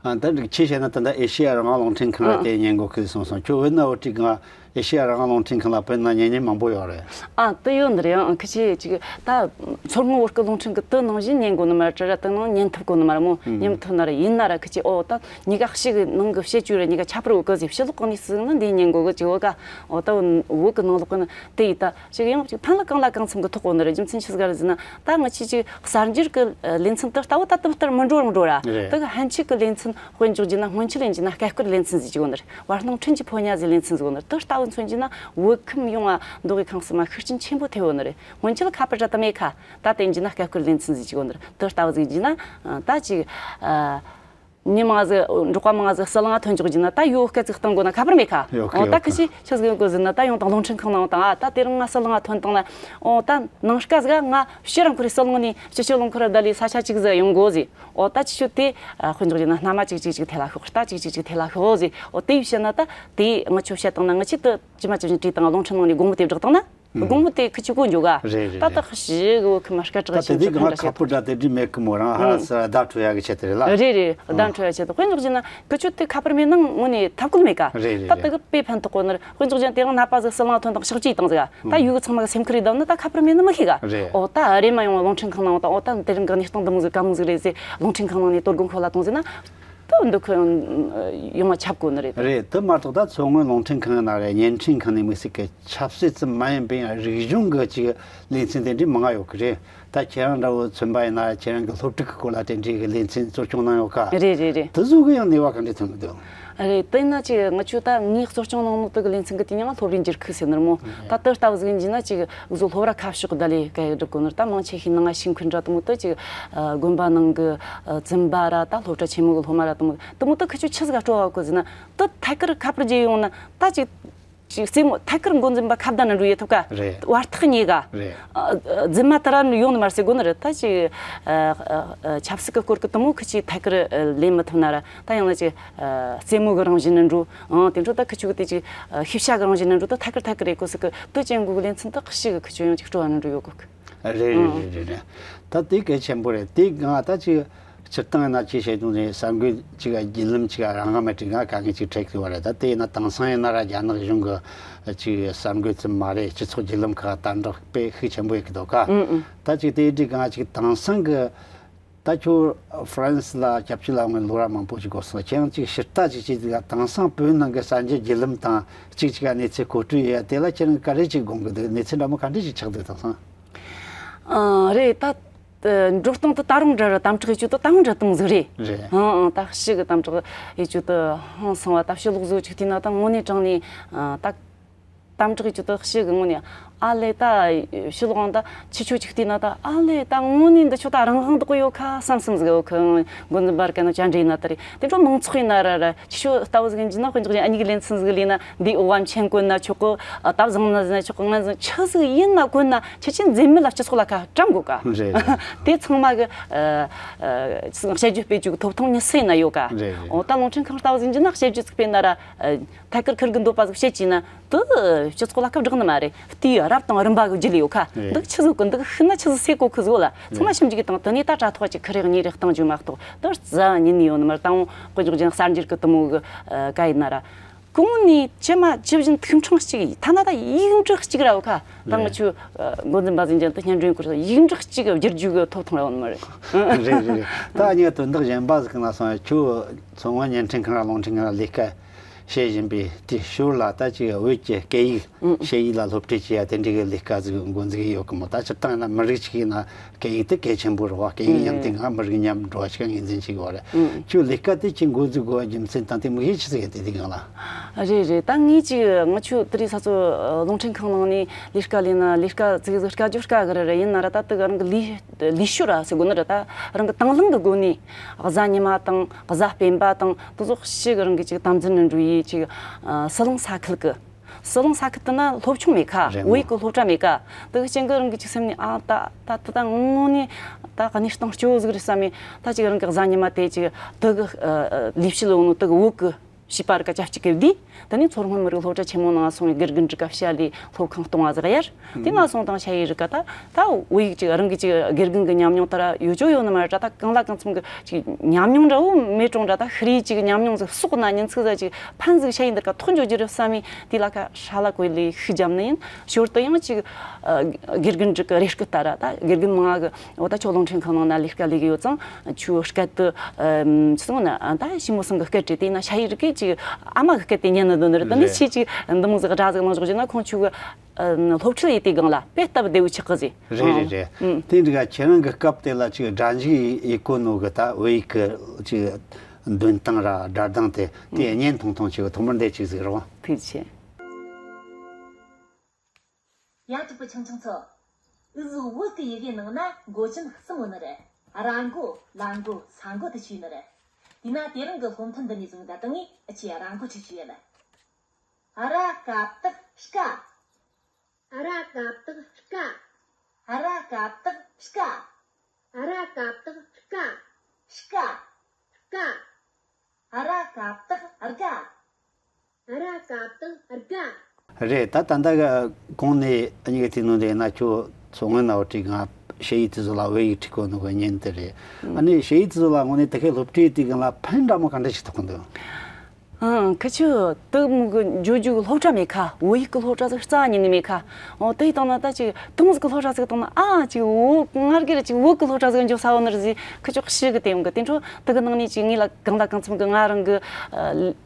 ཨ། ད་འགྲིག་ཆེ་བཤད་ན་ད་ལྟ་ཨེ་ཤེ་ཡ་རང་དབང་རླུང་འཕྲིན་ཁང་ལ་ཨ་དེ་ཉན་གོ་གི་སོང་སོང་། ཁྱོད་བོད་ན་བོད་ཀྱི་གང་ཨེ་ཤེ་ཡ་རང་དབང་རླུང་འཕྲིན་ཁང་ལ་བོད་ན་ཉན་མཁན་མང་པོ་ཡོད་རེད། ཨ། དེ་ཡོད་ནི་རེད། ཨང་། ཁི་ཆོ་ཅིག་ད་མཚོ་སྔོན་བོད་སྐད་རླུང་འཕྲིན་གི་དེ་ནང་བཞིན་ཉན་གོ་ནི་མ་རེད་དྲ་ར། དེ་ནང་ཉན་ཐུབ་གོ་ནི་མ་རེད་མོ། ཨང་། ཉན་ཐུབ་ན་ར་ཡིན་ན་ར་ཁི་ཆོ་ཨོ་ད་གཉིས་ཀ་ཞི་གི་ནང་གི་བཤད་རྒྱུ་ར་གཉིས་ཀ་ཁྱད་པར་ཡོད་གི་ཟེར། ཕྱི་ལོགས་གང་ནས་ཟིག་ན་འདི་ཉན་གོ་གི་ཅིག་འོ་ག། འོ་ད་བོད་གི་ནང་ལོགས་གི་ནི་དེ་ཡི་ད་ཅིག་ཡང་ཅིག་ཕན་ལ་གང་ལ་གང་འཚམ་གི་ཐོགས་གོ་ནི་རེད། རྒྱུ་མཚན་ཆི་ཟིག་ག་རེ་ཟེར་ན། ད་ང་ཆོ་ཅིག་གསར་འགྱུར་གི་ལེ་ཚན་དེ་ལྟ་བུ་ད་དེ་ལྟར་མི་འགྲོ་རུང་འགྲོ་ར། རེད། དེ་གི་ཕན་ཆད་གི་ལེ་ཚན་དཔེ་འཇོག་རྒྱུ་ན། སྔོན་ཆད་ཡིན་རྒྱུ་ན་སྐད་སྐུད་ལེ་ཚན་ཟེར་གྱི་གོ་ནི་རེད། བར་སྣང་ཁྲིད་ཀྱི་ཕོ་ཉ་ཟེར་ལེ་ཚན་ཟེར་གོ་ནི་རེད། དེ་ལྟ་བུ་མཚོན་རྒྱུ་ན་བོད་ཁམས་ཡོངས་ང་མདོ་དབུས་ཁམས་གསུམ་མ་ཤུགས་རྐྱེན་ཆེན་པོ་ཐེབས་ཡོད་ནི་རེད། སྔོན་ཆད་ཁ་པར་ར་དེ་མེད་ཁ། ད་དེ་ཡིན་རྒྱུ་ན་སྐད་སྐུད་ལེ་ཚན་ཟེར་གྱི་གོ་ནི་རེད། དེ་ལྟ་བུ་ཟིག་ཡིན་རྒྱུ་ན་ད་ཅིག་ཨ། མི་མང་ཟིག་འབྲོག་པ་མང་ཟིག་ཟི་ལིང་ང་ཐོན་འཇུག་རྒྱུ་ན་ད་ཡོ་སྐད་ཟིག་གཏོང་དགོས་ན་ཁ་པར་མེད་ཁ། ཡོད་ཁ། ཨོ་ད་ཡོད་ཁ། ཁི་ཆོ་ཆི་ཟིག་ཡོང་གོ་ཟེར་ན། ད་ཡོང་དང་རླུང་འཕྲིན་ཁང་ནང་དང་། ཨ་ད་དེ་རིང་ང་ཟི་ལིང་ང་ཐོན་བཏང་ན། ཨོ་ད་ནངས་ཀ་ཟིག་ང་ཕྱིར་ར་ཁོ་རེ་ཟི་ལིང་ནས་སྤྱི་སྤྱོད་རླངས་འཁོར་བརྡར་ལས་ས་ཆ་གཅིག་ཟིག་ཡོང་གོ་ཟེར། ཨོ་ད་ཁྱེད་ཆོ་དེ་ཨ་དཔེ་འཇོག་རྒྱུ་ན་མནའ་མ་གཅིག་གཅིག་གཅིག་ཐེ་ལ་ཤོག་རྟ་གཅིག་གཅིག་གཅིག་ཐེ་ལ་ཤོག་ཟེར། ཨོ་དེ་ཡི་བཤད་ན་ད་དེ་ང་ཆོ་བཤད་བཏང་ན། ང་ཆོ་དེ་ཇི་མ་ཇི་བཞིན་བྲིས་བཏང་། རླུང་འཕྲིན་ནང་ནས་དགོང་མོ་དེ་བསྒྲགས་བཏང་ན། དགོང་མོ་དེ་ཁི་ཆོ་གོ་འཇོག་ག། རེད་རེད་ད་རེད། ད་ཞི་གི་བོད་ཁམས་མ་སྐད་གྲགས་ད་ཆེན་དེ་དུས་གང་ཁ་པོ་འདྲ་དེ་འདྲ་མེད་གི་མོ། རང་ཧ་ར་ས་བརྡ་འཕྲོད་ཡ་གི་ཆེད་དུ་རེད་ལ། རེད་རེད། བརྡ་འཕྲོད་ཡ་ཆེད་དུ། དཔེ་འཇོག་རྒྱུ་ན་ཁི་ཆོ་དེ་ཁ་པར་མེད་ན་དངོས་ནས་ཐབས་བཀོད་མེད་ཀ། རེད་རེད་ད་རེད། དེ་གི་དཔེ་ཕན་ཐོགས་གོ་ནི་རེད། དཔེ་འཇོག་རྒྱུ་ན་དེ་རིང་ནད་པ་ཟིག་ཟི་ལིང་ཐོན་དང་ཕྱག་བྲིས་བཏང་ཟིག་ག། ད་ཡུལ་གི་ཚང་མ་གི་སེམས་ཁུར་རེ་བསྡད་ན་ད་ཁ་པར་མེད་ན་མི་ཤེས་ག། རེད། ཨོ་ད་རེམ་མ་ཡོང་བ་རླུང་འཕྲིན་ཁང་ནང་ད། ཨོ་ད་དེ་རིང་གི་གནས་སྟངས་འདི་མོ་ཟིག་ག་མོ་ཟིག་རེད་ཟེར་རླུང་འཕྲིན་ཁང་ནང་ནས་དོ་དགོང་ཁོ་ལ་གཏོང་ཟེར་ན། ད་འདི་ཁོ་ཡོང་བ་ཁྱབ་གོ་ནི་རེད། རེད། དེ་མ་གཏོགས་ད་མཚོ་སྔོན་རླུང་འཕྲིན་ཁང་ན་རེད། བརྙན་འཕྲིན་ཁང་ནས་དམིགས་བསལ་གི་ཆབ་སྲིད་ཙམ་མ་ཡིན་པའི་ཡང་རིག་གཞུང་གི་ཅིག་ལེ་ཚན་དེ་འདྲའི་མང་ང་ཡོད་གི་རེད། ད་ཁྱེད་རང་འདྲ་བོ་མཚོན་པ་ཡིན་ན་ཁྱེད་རང་གི་སློབ་ཕྲུག་གི་སྐོར་ལ་དེ་འདྲའི་གི་ལེ་ཚན་གཙོ་སྐྱོང་གནང་ཡོད་ཀ། རེད་རེད་རེད། དེ་ཚོ་གི་ཡང་ནུས་པ་ག་འདྲས་ཐོན་གི་འདུག། རེད། དེ་ན་ཅིག་ང་ཆོ་ད་ངས་གཙོ་སྐྱོང་གནང་ནོ་དེ་གི་ལེ་ཚན་གི་དེ་མྱིང་ང་སློབ་རའི་འགྱུར་ཁུག་ཟེར་ནི་རེད་མོ། ད་དེ་ལྟ་བུ་ཟིག་ཡིན་རྒྱུ་ན་ཅིག་བཟོ་སློབ་ར་ཁ་ཕྱོགས་བརྡ་ལས་སྐད་སྒྲུབ་གོ་ནི་རེད། ད་མང་ཆེ་ཤོས་ནང་ང་ཤེས་མཁན་འདྲ་དེ་མོ་དེ་ཅིག་ཨ་དགོན་པ་ནང་གི་ཨ་བཙུན་པ་ར་ད་སློབ་གྲྭ་ཆེན་མོ་གི་སློབ་མ་ར་དེ་མོ་དེ་མོ་དེ་ཁི་ཆོ་ཆི་ཟིག་ག་སྤྲོ་བ་གོ་ཟེར་ན། དེ་ཐད་ཀར་ཁ་པར་བརྒྱུད་ཡོང་ན་ད་ཅིག་ཅིག་རྩེད་མོ་ཐད་ཀར་འགོ་འཛིན་པ་ཁ་བརྡ་ན་འགྲོ་ཡི་ཐུབ་ཀ། རེད། བར་ཐག་ཉེ་ག། རེད། ཨ་ཨ་རྫུན་མ་དེ་ར་ཡོང་ནི་མ་རེད་ཟེར་གོ་ནི་རེད། ད་ཅིག་ཨ་ཨ་ཨ་ཆབ་སྲིད་ཀྱི་སྐོར་གྱི་དེ་མོ་ཁི་ཆོས་ཐད་ཀར་ཨ་ལེན་མི་ཐུབ་ན་ར། ད་ཡང་ན་ཅིག་ཨ་རྩེད་མོ་གི་རང་བཞིན་ནས་འགྲོ། ཨང་། དེ་འཕྲོ་ད་ཁི་ཆོ་གི་དེ་ཅིག་ཨ་ཤེས་བྱ་གི་རང་བཞིན་ནས་འགྲོ། ད་ཐད་ཀར་ཐད་ཀར་རེད་གོ་ཟེར་གི། དེ་ཅན་གོ་གི་ལེ་ཚན་དེ་ཞི་གི་ཁི་ཆོ་ཡང་ཅིག་སྤྲོ་བ་ནས་འགྲོ་ཡོད་གོ་གི། རེད་རེད་རེད་རེད། ད་དེ་གལ་ཆེན་པོ་རེད། དེ་གང་ད་ཅིག་སྤྱིར་བཏང་ཡིན་ན་ཅི་བྱེད་དུས་ནས་གསར་འགོད་ཅིག་བརྒྱུད་ལམ་ཅིག་རང་དབང་མེད་དྲི་ང་དཀའ་ངལ་ཅིག་འཕྲད་ཀྱི་བ་རེད། ད་དེ་ཡིན་ན་དེང་སང་ཡིན་ན་ར་རྒྱ་ནག་གཞུང་གི་ཅིག་གསར་འགོད་ཙམ་མ་རེད། སྤྱི་ཚོགས་བརྒྱུད་ལམ་ཁག་དམ་དྲག་དཔེ་ཤུགས་ཆེན་པོ་ཡོད་ཀྱི་འདུག་ག། ཨང་ཨང་། ད་ཅིག་དེ་འདྲའི་གང་ཅིག་དེང་སང་གི། ད་ཁྱོད་ཧྥ་རན་སི་ལ་སྐྱབས་བཅོལ་ལ་ཡོང་ནས་ལོ་ར་མང་པོ་ཅིག་འགོར་སོང་། ཁྱེད་རང་ཅིག་ཕྱིར་ལྟ་ཅིག་བྱེད་དུས་དེང་སང་བོད་ནང་གི་གསར་འགྱུར་བརྒྱུད་ལམ་དང་ཅིག་ཅིག་ག་གནས་ཚུལ་མཁོ་སྤྲོད་ཡོད་ཡ་དེ་ལ་ཁྱེད་རང་ག་རེ་ཅིག་དགོངས་ཀྱི་འདུག། གནས་ཚུལ་འདྲ་མོ་ག་འདྲ་ཅིག་ཆགས་འདུག་དེང་སང་། ཨང་། རེད། ད་ད་འགྲོ་སྟངས་དེ་ད་རུང་འདྲ་ར་དམ་དྲག་ཡེད་རྒྱུ་དེ་ད་རུང་འདྲ་གཏོང་ཟིག་རེད། རེད། ཨང་ཨང་། ད་ཞི་གི་དམ་དྲག་ཡེད་རྒྱུ་དེ་ཧང་སང་བ། ད་ཕྱི་ལོགས་བཟོ་ཅིག་བལྟས་ན་ད་དངོས་གནས་དྲང་ནས་ཨ་ད་དམ་དྲག་ཡེད་རྒྱུ་དེ་ཞི་གི་དངོས་གནས་ ཨ་ལས་ད་ཕྱི་ལོགས་ད་ཁྱི་ཆོ་ཅིག་བལྟས་ན་ད་ཨ་ལས་ད་དངོས་གནས་འདི་ཆོ་ད་རང་དབང་འདུག་ཡོད་ཁ་བསམ་བསམ་ཟིག་ཡོད་ཁ། འགོ་འཛིན་པར་ག་ན་བཅར་འདྲི་ན་ད་རེད། དེ་འཕྲོ་མང་ཚོགས་ཡིན་ན་ར་ར་ཁྱི་ཆོ་ལྟ་བུ་ཟིག་ཡིན་གྱི་ན་དཔེ་འཇོག་ཅན་ཨ་མྱེས་ཀྱི་ལེ་ཚན་ཟིག་ལས་ན་འདི་འོ་བ་མཆན་བཀོད་ན་ཆོག་གི། ད་བཟང་ན་ཟིན་ན་ཆོག་གི། ང་ཟིན་ཆི་ཟིག་ཡིན་ན་བཀོད་ན་ཁྱི་ཆོ་འཛེམ་མེད་ལ་སྤྱི་ཚོགས་ལ་ཁ་བཀྲམ་དགོས་ཀ། རེད་རེད། དེ་ཚང་མ་གི་ཨ་ཨ་དཔྱད་བརྗོད་སྤེལ་རྒྱུ་གི་ཐོབ་ཐང་མྱི་སུ་ཡིན་ན་ཡོད་ཀ། རེད་རེད། འོ་ད་རླུང་འཕྲིན་ཁང་ལྟ་བུ་ཟིག་ཡིན་གྱི་ན་དཔྱད་བརྗོད་ཟིག་སྤེལ་ན་ར་ཐད་ཀར་ཁུར་གི་འདོད་པ་ཟིག་བཤད་ཀྱི་ན། དེ་སྤྱི་ཚོགས་ལ་སྐབས་བསྒྲགས་ནི་མ་རེད། དེའི་རབ་དང་རིམ་པ་གི་བརྒྱུད་ཡོད་ཁ། རེད། འདི་ཆི་ཟིག་གི་འདི་ཤི་ན་ཆི་ཟིག་སེ་གོ་ཁི་ཟིག་ལ་ཚང་མ་ཞིབ་འཇུག་གི་སྟེང་དེ་ནས་ད་དྲ་ཐོག་ཅིག་ཁི་རེ་གཉིས་རེ་གཏང་རྒྱུ་མ་གཏོགས་དེ་རྩ་ཉིད་ནས་ཡོད་ནི་མ་རེད། ད་འོང་དཔེ་འཇོག་ཅན་གསར་འགྱུར་གི་དུ་མོ་གི་ཨ་ག་ཡིན་ན་ར། གོང་ནས་ཇི་མ་ཇི་བཞིན་ཐུགས་འཕྲང་གཅིག་ཡིན། ཐ་ན་ད་ཡིག་འབྲུ་གཅིག་ར་ཡོད་ཁ། ད་ང་ཆོ་ཨ་འགོ་འཛིན་པ་ཟིན་ཅན་དུ་སྙན་སྒྲོན་བསྐུར་སོང་། ཡིག་འབྲུ་གཅིག་བསྒྱུར་རྒྱུ་གི་ཐོབ་ཐང་ར་ཡོད་ནི་མ་རེད། རེད་རེད་རེད། ད་ངས་དོན་དག་གཞན་པ་ཟིག་གི་ན་སོང་། ཁྱོད་མཚོ་སྔོན་བརྙན་འཕྲིན་ཁང་ར་རླུང་འཕྲིན་ཁང་ར་ལས་ཀ་བྱེད་བཞིན་པའི་དེའི་ཞོར་ལ་ད་ཅིག་བོད་ཀྱི་སྐད་ཡིག་ཨང་། ཞ་ཡི་ལ་སློབ་ཁྲིད་བྱེད་ཡ་དེ་འདྲའི་གི་ལས་ཀ་ཟིག་འགོ་འཛུགས་ཡོད་གི་མོ། ད་སྤྱིར་བཏང་ཡིན་ན་མི་རིགས་ཅིག་ཡིན་ན་སྐད་ཡིག་དེ་གལ་ཆེན་པོ་རེད་བ། སྐད་ཡིག་ཉམས་དུས་ང་མི་རིགས་ཉམས་འགྲོ་བ་ཞིག་ངོས་འཛིན་བྱེད་དགོས་རེད། ཨང་། ཁྱོད་ལས་ཀ་དེ་ཅིག་འགོ་འཛུགས་དགོས་པ་རྒྱུ་མཚན་དང་དེ་དམིགས་ཡུལ་ཆི་ཟིག་ཡིན་དེ་དེ་གང་ལ། རེད་རེད། ད་ངས་ཅིག་ང་ཆོ་དེ་རིང་ས་ཚོ་རླུང་འཕྲིན་ཁང་ནང་ནས་ལས་ཀ་ལས་ན་ལས་ཀ་ཙིག་ཟིག་དཀའ་རྒྱུ་དཀའ་གི་རེད། རེད་ཡིན་ན་ར་ད་དེ་ག་རང་གི་ལས་ལས་ཞོར་ར་ཟེར་དགོས་ནི་རེད། ད་རང་གི་དང་བླངས་གི་སྒོ་ནས་གཟའ་ཉི་མ་དང་གཟའ་སྤེན་པ་དང་དེ་ཚོ་ཞིག་རང་གི་ཅིག་དམ་འཛིན་ནས་འགྲོ་ཡི་ཅིག་ཨ་ཟི་ལིང་ས་ཁུལ་གི། ཟི་ལིང་ས་ཁུལ་དེ་ན་སློབ་ཆུང་མེད་ཁ། རེད་མོ། བོད་ཡིག་གི་སློབ་གྲྭ་མེད་ཁ། དེ་གི་རྐྱེན་གི་རང་གི་ཅིག་སེམས་ནས་ཨ་ད་ད་ད་ད་དངོས་གནས་ད་གནས་སྟངས་སྐྱོ་བོ་ཟིག་རེད་བསམ་མེ། ད་ཅིག་རང་གི་གཟའ་ཉི་མ་དེ་ཅིག་དེ་གི་ཨ་ཨ་ལས་བྱེད་ལོ་ནོ་དེ་གི་བོད་གི་བྱིས་པ་རིགས་ཀ་ཅབ་ཅིག་གི་བསྡུས། དེ་ནས་མཚོ་སྔོན་མི་རིགས་སློབ་གྲྭ་ཆེན་མོ་ནང་སོང་བའི་དགེ་རྒན་རིགས་ཀ་བཤད་ལས་སློབ་ཁང་སྟོང་བ་ཟིག་གཡར། དེ་ནང་སོང་དང་ཞ་ཡི་རིགས་ཀ་ད་ད་བོད་ཡིག་ཅིག་རང་གི་ཅིག་དགེ་རྒན་གི་ཉམས་མྱོང་ད་ར་ཡོད་ཅོ་ཡོད་ནི་མ་རེད། ད་གང་ལ་གང་འཚམ་གི་ཅིག་ཉམས་མྱོང་འདྲ་བོ་མེད་རུང་འདྲ་ད་ཤི་རི་ཅིག་ཉམས་མྱོང་ཟིག་གསོག་ན་ཉིན་ཚིག་ཟ་ཅིག་ཕན་ཟིག་ཞ་ཡི་འདི་ཀ་ཐོག་འཇོག་རྒྱུ་རེད་བསམ་མེ། དེ་ལ་ཁ་ཧྲ་ལ་གོ་ལི་ཤི་རྒྱབ་ནི་ཡིན། ཞོར་དུ་ཡང་ཅིག་ཨ་དགེ་རྒན་རིགས་ཀྱི་རེ་སྐུལ་ལྟར་ད་དགེ་རྒན་མང་ང་གི་འོ་ད་ཁྱོད་རླུང་འཕྲིན་ཁང་ནང་ན་ལས་ཀ་ལས་གི་ཡོད་ཙང་ཁྱོད་སྐད་དུ་ཨ་ཅི་སོང་ན་ཨ་ད་ཞི་མོ་སང་གི་སྐད་བྲིས་དེ་ན་ཞ་ཡི་རིགས་ཀྱི་ཅིག་ཨ་མ་གི་སྐད་དེ་ཉན་ན་འདོད་ནི་རེད། ད་ནི་རེད། ཆེ་ཅིག་འདི་མོ་ཟིག་སྒྲ་ཟིག་གནང་ཞོག་ཅིག་ན་ཁོང་ཁྱོད་གི་ཨ་སློབ་ཁྲིད་ཡེ་དེ་སྒང་ལ་དཔེ་སྟབས་བདེ་བོ་ཆགས་གི་ཟིག་རེད་རེད་རེད། ཨ་ཨ་དེ་འདྲ་ག་ཁྱེད་རང་གི་སྐབས་དེ་ལ་ཅིག་སྒྲ་འཇུག་ཡེ་གོ་ནོ་གི་ད་བོད་ཡིག་གི་ཅིག་འདོན་སྟངས་ར་སྒྲ་གདངས་དེ་དེ་བརྙན་ཐུང་ཐུང་ཅིག་ཐོག་མར་འདི་ཅིག་ཟིག་རོ། ཐུགས་རྗེ་ཆེ། ཡ་ཕྲུ་གུ་ཆུང་ཆུང་ཚོ། འུ་ཟོ་བོད་ཀྱི་ཡི་གེ་ནང་ན་མགོ་ཅན་གསུམ་ཡོད་ནི་རེད། ར་མགོ། ལ་མགོ། ས་མགོ་དེ་ཆོ་ཡོད་ནི་རེད། དེས་ན་དེ་རིང་གི་སློབ་ཐུན་འདི་ནས་བཟུང་ད་ལྟ་ངས་འུ་ཆོའི་ར་མགོ་ཁྲིད་རྒྱུ་ཡིན། ཨ་ར་ཀ་བཏགས་སྐ། ཨ་ར་ཀ་བཏགས་སྐ། ཨ་ར་ཀ་བཏགས་སྐ། ཨ་ར་ཀ་བཏགས་སྐ། སྐ། སྐ། ཨ་ར་ཀ་བཏགས་དགའ། ཨ་ར་ཀ་བཏགས་དགའ། རེད། ད་ད་ལྟ་གོང་ནས་ཨ་ནི་གི་དེ་ནང་དེ་ན་ཁྱོད་མཚོ་སྔོན་ན་བ་ཁྲིད་གང་ཞ་ཡི་དེ་ཚོ་ལ་བོད་ཡིག་ཁྲིད་གོ་ནོ་གི་བརྙན་དེ་རེད། ཨ་ནི་ཞ་ཡི་དེ་ཚོ་ལ་དངོས་གནས་དེ་གའི་སློབ་ཁྲིད་དེ་གང་ལ་ཕན་འདྲ་མོ་ག་འདྲ་ཞིག་ཐོགས་གི་འདུག་ཨང་། ཁི་ཆུ་དུ་མོ་གི་འཇོ་འཇོ་གི་སློབ་གྲྭ་མེད་ཁ། བོད་ཡིག་གི་སློབ་གྲྭ་ཟིག་རྩ་ཉིད་ནས་མེད་ཁ། འོ་དེ་ཡི་སྟེང་ན་ད་ཅིག་དུ་མོ་ཟིག་གི་སློབ་གྲྭ་ཟིག་སྟེང་ན་ཨ་ཅིག་བོད་ངར་གི་ར་ཅིག་བོད་གི་སློབ་གྲྭ་ཟིག་འཇོ་ས་བོ་ནི་ར་ཟིག་ཁི་ཆུ་ཤི་གི་དེ་ཡོང་གི། དེ་འཕྲོ་དུ་གི་ནང་ནས་ཅིག་ངེད་ལ་གང་ལ་གང་འཚམ་གི་ང་རང་གི་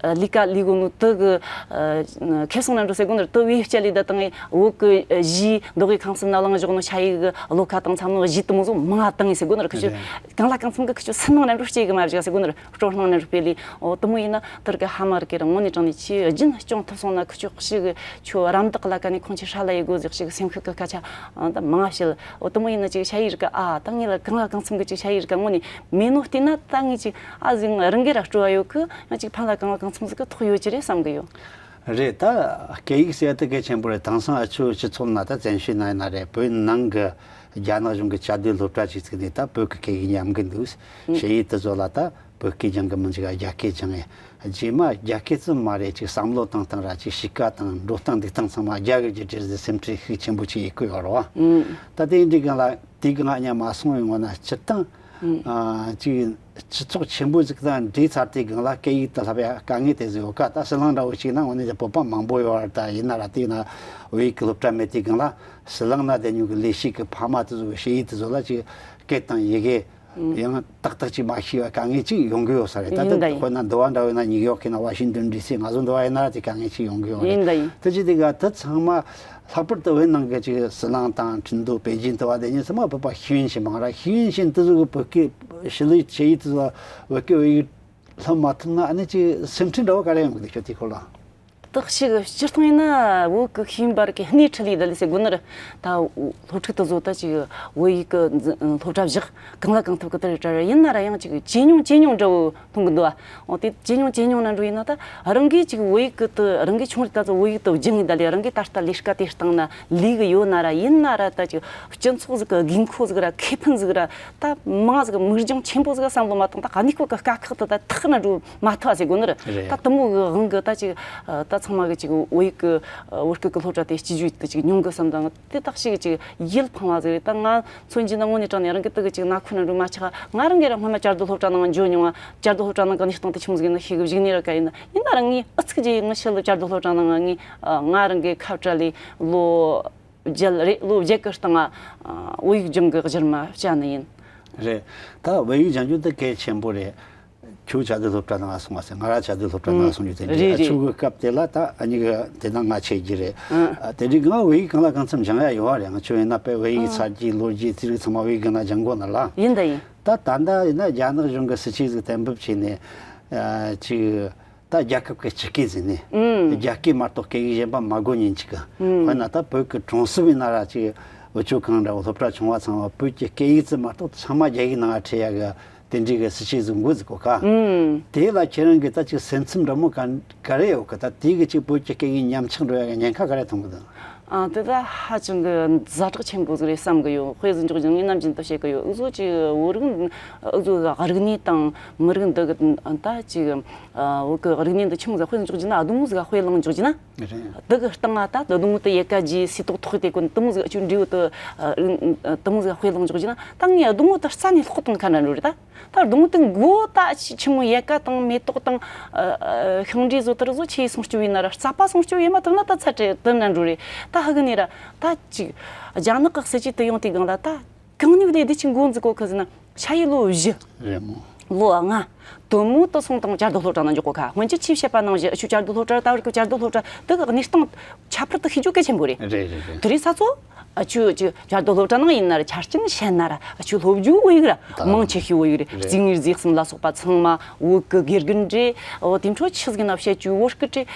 ལས་ཀ་ལས་གོ་ནོ་དུ་གི་ཁེ་སང་ན་འགྲོ་ཟེར་གོ་ནི་ར་དུ་བོད་ཡིག་སྤྱད་ལས་ད་དང་བོད་གི་གཞིས་མདོ་དབུས་ཁམས་གསུམ་ན་བླངས་བཞག་ནོ་ཤ་ཡི་གི་བློ་ཁ་དང་འཚམ་ནོ་གཞིས་དུ་མོ་ཟིག་མང་ང་བཏང་ཡིན་ཟེར་གོ་ནི་ར་ཁི་ཆུ་རེད། གང་ལ་གང་འཚམ་གི་ཁི་ཆུ་སུན་སྣང་ན་འགྲོ་སྐྱེ་གི་མ་བཞག་ཟེར་གོ་ནི་ར། སྤྲོ་སྣང་ནས་རུ་སྤེལ་ལི། འོ་དུ་མོ་ཡིན་ན་དུར་གི་ཧ་མ་རུ་གི་ར་དངོས་གནས་དྲང་ནས་ཆེས་རྒྱུན་སྐྱོང་ཐུབ་སོང་ན་ཁུ་ཆོ་ཞིག་གི་ཆོ་རམ་འདེགས་ལ་ཀ་ནས་ཁོང་ཆེ་ཧྲ་ལ་ཡི་གོ་ཟིག་ཞིག་སེམས་ཤུགས་གི་སྐད་ཆ་ཨ་ད་མང་བཤད། འོ་དུ་མོ་ཡིན་ན་ཅིག་ཤ་ཡི་རིགས་གི་ཨ་ད་ངེད་ལ་གང་ལ་གང་འཚམ་གི་ཅིག་ཤ་ཡི་རིགས་གི་དངོས་གནས་མེད་ནོ་བལྟས་ན་ད་ངས་ཅིག་ཨ་ཟིང་རང་གི་ར་སྤྲོ་བ་ཡོད་གི། ང་ཅིག་ཕན་ལ་གང་ལ་གང་འཚམ་ཟིག་གི་ཐོགས་ཡོད་ཀྱི་རེད་བསམ་གི་ཡོད། རེད། ད་སྐད་ཡིག་ཟེར་ཡ་དེ་གལ་ཆེན་པོ་རེད། དེང་སང་ཨ་ཆོ་སྤྱི་ཚོགས་ན་ད་བཙན་བྱོལ་ན་ཡིན་ན་རེད། བོད་ནང་གི་རྒྱ་ནག་གཞུང་གི་བཅའ་སྡོད་སློབ་གྲྭ་ཅིག་བཙུགས་ནས་ད་བོད་ཀྱི་སྐད་ཡིག་ཉམས་གི་འདུག་ཞ་ཡི་དེ་ཚོ་ལ་ད་བོད་སྐད་སྦྱང་གི་མི་འཇུག་རྒྱ་སྐད་སྦྱང་ངས། རྗེས་མ་རྒྱ་སྐད་ཙམ་མ་རེད། ཅིག་བསམ་བློ་བཏང་སྟངས་ར་ཅིག་གཤིས་ཀ་དང་འགྲོ་སྟངས་འདུག་སྟངས་ཚང་མ་རྒྱ་གི་རྒྱུ་འབྲས་ཟིག་སེམས་ཁྲལ་ཤུགས་ཆེན་པོ་ཅིག་ཡེད་གི་ཡོད་རེད་བ། ད་དེ་འདྲའི་སྒང་ལ་དེའི་སྒང་ང་མ་སོང་བའི་ངོ་ན་སྤྱིར་བཏང་ཨ་ཅིག་སྤྱི་ཚོགས་ཆེན་པོ་ཟིག་དང་འདྲེས་ཚར་དུས་སྒང་ལ་སྐད་ཡིག་དེ་བསླབ་ཡ་དཀའ་ངལ་དེ་ཟིག་ཡོད་ཀ། ད་ཟི་ལིང་འདྲ་བོ་ཞིག་ན་དངོས་གནས་ཀྱི་བོད་པ་མང་པོ་ཡོད་རེད། ད་ཡིན་ན་ར་དེ་ན་བོད་ཡིག་གི་སློབ་གྲྭ་མེད་དུས་སྒང་ལ་ཟི་ལིང་ན་བསྡད་མྱོང་གི་ལས་བྱེད་ཀྱི་ཕ་མ་དེ་ཚོ་གི་ཞ་ཡི་དེ་ཚོ་ལ་ཅིག་སྐད་དང་ཡི་གེ་ཡང་ཏག་ཏག་ཅིག་མ་ཤེས་པ་དཀའ་ངལ་ཅིག་ཡོང་གི་ཡོད་ས་རེད། ད་ཡིན་ད་ལྟ་ཡིན། དཔེར་ན་འདི་བ་འདྲ་བོ་ན་ནིའུ་ཡོག་གི་ན་ཝ་ཤིང་ཏོན་ཌི་སི་ང་ཚོ་འདི་བ་ཡིན་ན་ར་དེ་དཀའ་ངལ་ཅིག་ཡོང་གི་ཡོད་རེད། ཡིན་ད་ཡིན། དེ་ཅི་དེ་ག་དེ་ཚང་མ་ལྷག་པར་དུ་བོད་ནང་གི་ཅིག་ཟི་ལིང་དང་ཁྲིན་ཏུའུ་པེ་ཅིན་དུ་བ་དེ་ཉིད་ཚང་མ་བོད་པ་ཤེས་ཡོན་ཅན་མང་ར། ཤེས་ཡོན་ཅན་དེ་ཚོ་གི་བོད་སྐད་ཞི་ལུས་བྱེད་ཡིག་དེ་ཚོ་བོད་སྐད་བོད་ཡིག་ལྷབ་མ་ཐུབ་ན་ཨ་ནི་ཅིག་སེམས་ཁྲལ་འདྲ་བོ་ག་རེ་ཡོང་གི་འདུག་ཁྱོད་དེ་སྐོར་ལ། དག་ཞིག་སྤྱིར་བཏང་ཡིན་ན་བོད་ཀྱི་ཤེས་ཡོན་པ་རིགས་ཀྱི་སྣེ་ཁྲིད་ལས་ད་ལས་ཟེར་དགོས་ནི་རེད། ད་སློབ་ཕྲུག་དེ་ཚོ་ད་ཅིག་བོད་ཡིག་གི་འཛིན་སློབ་གྲྭ་བཞག་གང་ལ་གང་ཐུབ་ཀྱི་དེ་རེད་དྲ་རེད། ཡིན་ན་ར་ཡང་ཅིག་ཇེ་ཉུང་ཇེ་ཉུང་འདྲ་བོ་མཐོང་གི་འདུག་ཨ། འོ་དེ་ཇེ་ཉུང་ཇེ་ཉུང་ན་འགྲོ་ཡིན་ན་ད་རང་གིས་ཅིག་བོད་ཡིག་གི་དེ་རང་གིས་ཆུང་རིགས་ད་ཚོ་བོད་ཡིག་དེ་སྦྱང་ཡིན་ད་ལས་རང་གིས་ད་ལྟ་ལས་ཀ་དེ་སྟེང་ན་ལས་གི་ཡོད་ན་ར། ཡིན་ན་ར་ད་ཅིག་སྤྱི་ཚོགས་ཟིག་གི་དགོས་མཁོ་ཟིག་ར་ཁེ་ཕན་ཟིག་ར་ད་མང་ཟིག་མིག་རྒྱང་ཆེན་པོ་ཟིག་བསམ་བློ་མ་བཏང་ད་གནས་སྐོར་གི་དཀའ་ཁག་དེ་ད་ཐག་ན་འགྲོ་མ་ཐུབ་ཟེར་དགོས་ནི་རེད། རེད། ད་དེ་མོ་གི་དབང་གིས་ད་ཅིག་ད་ཚང་མ་གི་ཅིག་བོད་ཡིག་གི་བོད་སྐད་གི་སློབ་གྲྭ་དེ་སྐྱིད་བརྗོད་དེ་ཅིག་ཉུང་གི་བསམ་དང་དེ་དག་ཞིག་ཅིག་ཡིད་ཕངས་བ་ཟིག་རེད། ད་ང་མཚོན་གྱི་ན་དངོས་གནས་དྲང་ནས་རང་གི་དེ་གི་ཅིག་ན་ཁོ་ན་འགྲོ་མ་ཆག་ང་རང་གི་ར་སྔོན་མ་བཅའ་སྡོད་སློབ་གྲྭ་ནང་འགྱོ་མྱོང་བ། བཅའ་སྡོད་སློབ་གྲྭ་ནང་གི་གནས་སྟངས་དེ་ཆི་མོ་ཟིག་ཡིན་ན་ཤེས་གི་བཞུགས་ནས་ར་ག་ཡིན་ན། ཡིན་ན་ར་ངས་ཨུ་ཚུགས་ཀྱིས་ངི་ཤི་ལ་བཅའ་སྡོད་སློབ་གྲྭ་ནང་ང་ངས་ང་རང་གི་ཁ་བྲལ་ལས་ལོ་བརྒྱད་རེད། ལོ་བརྒྱད་གི་སྟེང་ང་བོད་ཡིག་སྦྱང་གི་གཞིར་མ་བཅར་ནི་ཡིན། རེད། ད་བོད་ཡིག་སྦྱང་རྒྱུ་དེ་གལ་ཆེན་པོ་རེད། ཁྱོད་བཅའ་སྡོད་སློབ་གྲྭ་ནང་སོང་བ་ཟེར། ང་ར་བཅའ་སྡོད་སློབ་གྲྭ་ནང་སོང་རྒྱུ་དེ་འདྲ། རེད་རེད། ཁྱོད་ཀྱི་སྐབས་དེ་ལ་ད་ཨ་ནི་གི་དེ་ན་ང་ཆེ་རྒྱུ་རེད། ཨ། དེ་འདྲའི་ང་བོད་ཡིག་གང་ལ་གང་འཚམ་སྦྱང་ཡ་ཡོད་བ་རེད། ང་ཁྱོད་ཡིན་ན་དཔེ་བོད་ཡིག་ཚར་རྒྱུའི་ལོ་རྒྱུས་རྩིས་རིག་ཚང་མ་བོད་ཡིག་གི་ནང་སྦྱང་གོ་ནི་ལ། ཡིན་ད་ཡིན། ད་ད་ལྟ་ཡིན་ན་རྒྱ་ནག་གཞུང་གི་སྲིད་ཇུས་ཟིག་གཏན་འབེབས་བྱས་ནས་ཅིག་ད་རྒྱལ་ཁབ་ཀྱི་སྤྱི་སྐད་ཟེར་ནས། ཨུམ། རྒྱ་སྐད་མ་གཏོགས་སྐད་ཡིག་གཞན་པ་མ་དགོས་ཉིན་ཅིག་གི། ཨུམ། དཔེར་ན་ད་བོད་ཀྱི་གྲོང་གསེབ་ཡིན་ན་ར་ཅིག་འུ་ཆོ་གང་འདྲ་བོ་སློབ་གྲྭ་ཆུང་བ་ཚང་མ་བོད་ཀྱི་སྐད་ཡིག་ཙམ་མ་གཏོགས་ཚང་མ་རྒྱ་ཡིག་ནང་ཁྲིད་ཡ་གི་དེ་འདྲའི་གི་སྲིད་ཇུས་ཟིག་འགོ་ཟིག་གོ་ཁ། ཨུམ། དེ་ལ་ཁྱེད་རང་གི་ད་ཅིག་སེམས་ཚིམ་འདྲ་མོ་ག་ག་རེ་ཡོད་གི། ད་དེ་གི་ཅིག་བོད་ཀྱི་སྐད་ཡིག་ཉམས་ཆག་འགྲོ་ཡ་གི་ཉེན་ཁ་ག་རེ་མཐོང་གི་འདུག་ཨ། དེ་ད་ཧ་ཅང་གི་ཛ་དྲག་ཆེན་པོ་ཟིག་རེད་བསམ་གི་ཡོད། དཔེ་ཟིག་འཇོག་རྒྱུ་ངས་ནམ་རྒྱུན་དུ་བཤད་གི་ཡོད། འུ་ཚོ་ཅིག་བོད་རིགས་འུ་ཚོ་གི་རིག་གནས་དང་མི་རིགས་འདི་གི་ད་ཅིག་བོད་གི་རིག་གནས་འདི་ཆི་མོ་ཟིག་དཔེ་ཟིག་འཇོག་རྒྱུ་ན། ཨ། དེ་མོ་ཟིག་དཔེ་བླངས་འཇོག་རྒྱུ་ན། རེད། འདི་གི་སྟེང་ང་ད་དེ་དེ་མོ་དེ་ཡལ་ག་རྒྱས་སི་ཏོག་ཐོག་དེ་ཀུན་དེ་མོ་ཟིག་ཨ་ཆུ་འབྲས་བུ་དེ་དེ་མོ་ཟིག་དཔེ་བླངས་འཇོག་རྒྱུ་ན། ད་ངས་དེ་མོ་དེ་རྩ་ནས་ལྷག་བཏང་ཁ་ན་འགྲོ་རེད་ད། ད་སྡོང་དེ་མགོ་ད་ཆི་ཆི་མོ་ཡལ་ག་དང་མེ་ཏོག་དང་ཨ་ཨ་ཤིང་འབྲས་བཟོ་དེར་བཟོ་ཆེ་སྲུང་སྐྱོབ་ཡིན་ན་ར། རྩ་པ་སྲུང་སྐྱོབ་ཡིན་མ་ཐུབ་ན་ད་ཚ་དྲེ་དེ་ན་འགྲོ་རེད། ད་ཧ་གི་ནས་ར་ད་ཅིག་རྒྱ་ནག་གི་སྲིད་ཇུས་དེ་ཡོང་དུས་སྒང་ལ་ད་གང་ནུས་ལས་དེ་ཆི་མགོ་འཛུགས་གོ་ཁི་ཟེར་ན། ཞ་ཡི་ལོ་བཞི། རེད་མོ། ལོ་ལྔ། དེ་མོ་དེ་སོང་དང་བཅའ་སྡོད་སློབ་གྲྭ་ནང་འཇོག་གོ་ཁ། སྔོན་ཆད་ཆི་བཤད་པ་ནང་བཞིན་ཨ་ཆུ་བཅའ་སྡོད་སློབ་གྲྭ་ད་བར་གི་བཅའ་སྡོད་སློབ་གྲྭ་དེ་གི་གནས་སྟངས་ཁྱད་པར་དེ་ཤེས་རྒྱུ་གལ་ཆེན་པོ་རེད། རེད་རེད་རེད། དེ་རིང་ས་ཚོ། ཨ་ཆུ་ཆུ་བཅའ་སྡོད་སློབ་གྲྭ་ནང་ཡིན་ན་ར་ཆ་རྐྱེན་བཤད་ན་ར་ཨ་ཆུ་སློབ་རྒྱུ་བོད་ཡིག་ར། ད་མང་ཆེ་ཤོས་བོད་ཡིག་རེད། རེད། སྐྱེ་དངོས་རྫས་གསུམ་ལ་སོགས་པ་ཚང་མ་བོད་གི་དགེ་རྒན་རེད། འོ་དེ་འཕྲོ་ཆི་ཟིག་ཡིན་ན་བཤད་རྒྱུ་བོད་སྐད་རེད།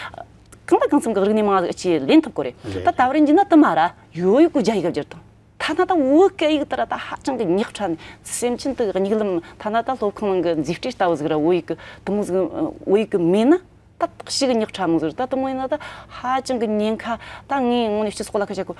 གང་དང་གང་འཚམ་གི་རིག་གནས་མང་ཟིག་ཨ་ཆུ་ལེན་ཐུབ་གོ་རེད། རེད། ད་ད་བར་ཡིན་རྒྱུ་ན་དེ་མ་ར་ཡོད་ཡོད་གི་རྒྱ་ཡིག་བསྒྱུར་དང་། ཐ་ན་ད་བོད་སྐད་ཡིག་དེ་ར་ད་ཧ་ཅང་གི་ཉག་ཕྲ་ནས་སེམས་ཅན་དེ་གི་མིག་ལམ། ཐ་ན་ད་སློབ་ཁང་ནང་གི་མཛེས་སྤྲས་ལྟ་བུ་ཟིག་ར་བོད་ཡིག་གི་དེ་མོ་ཟིག་བོད་ཡིག་གི་མེད་ན། ད་ཏག་ཞིག་གི་ཉག་ཕྲ་མོ་ཟིག་རེད། ད་དེ་མོ་ཡིན་ན་ད་ཧ་ཅང་གི་ཉེན་ཁ། ད་ངས་དངོས་གནས་སྤྱི་ཚོགས་ལ་ཁ་བྱ་གོ།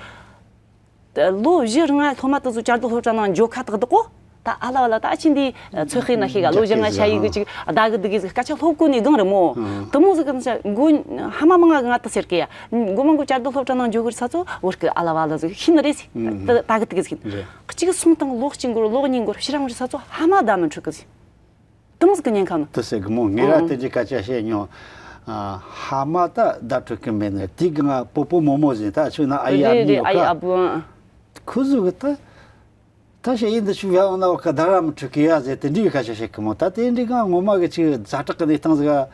ལོ་བཞི་ལྔ་སློབ་མ་དེ་ཚོ་བཅའ་སྡོད་སློབ་གྲྭ་ནང་འཇོག་ཁ་ཏག་ཏག་གོ། ད་ཨ་ལ་བ་ལ་ད་ཨ་ཆི་འདི་ཚོད་ཤེས་ན་ཤེས་ག་ལོ་བཞི་ལྔ་ཞ་ཡི་གི་ཅིག་ད་གི་དི་གི་ཟིག་སྐད་ཆ་སློབ་གོ་ནས་གང་རེད་མོ། དེ་མོ་ཟིག་གི་ས་མགོ་ཧ་མ་མང་ང་གི་ང་དེ་ཟེར་གི་ཡ། མགོ་མ་མགོ་བཅའ་སྡོད་སློབ་གྲྭ་ནང་འཇོག་གི་རེད་ས་ཚོ་བོད་སྐད་ཨ་ལ་བ་ལ་ཟིག་ཤེས་ནི་རེད་ཟིག་ད་གི་དི་གི་ཟིག་གཅིག་སོང་དང་ལོ་གཅིག་འགོར་ལོ་གཉིས་འགོར་ཕྱི་རང་རེད་ས་ཚོ་ཧ་མ་ད་མི་འཕྲོད་གི་ཟིག་དེ་མོ་ཟིག་གི་ཉེན་ཁ་ནི། དེ་ཟེར་གི་མོ། ངས་ར་ཨང་དེ་འདྲའི་སྐད་ཆ་བཤད་མྱོང་། ཨ། ཧ་མ་ད་བརྡ་སྤྲོད་གི་མེད་ནི་དེ་གི་ང་སྤོ་སྤོ་མོ་མོ་ཟིན་ད་ཆུ་ན་ཨ་ཡ་རེད་མི་རེད། ཡོད་ཨ་ཡ་ཨ་ཀ་བུ་ཨང་། ཁོ་ཟུག་གི་ད། ད་བཤད་ཡིན་འདི་ཆུ་ཡ་འོང་ན་བ་ཀ་ད་ར་མི་འཕྲོད་གི་ཡ་ཟེར་དེ་འདྲའི་སྐད་ཆ་བཤད་གི་མོ། ད་དེ་འདྲའི་ང་ངོ་མ་གི་ཅིག་ཛ་དྲག་གི་གནས་སྟངས་ཟིག་ག་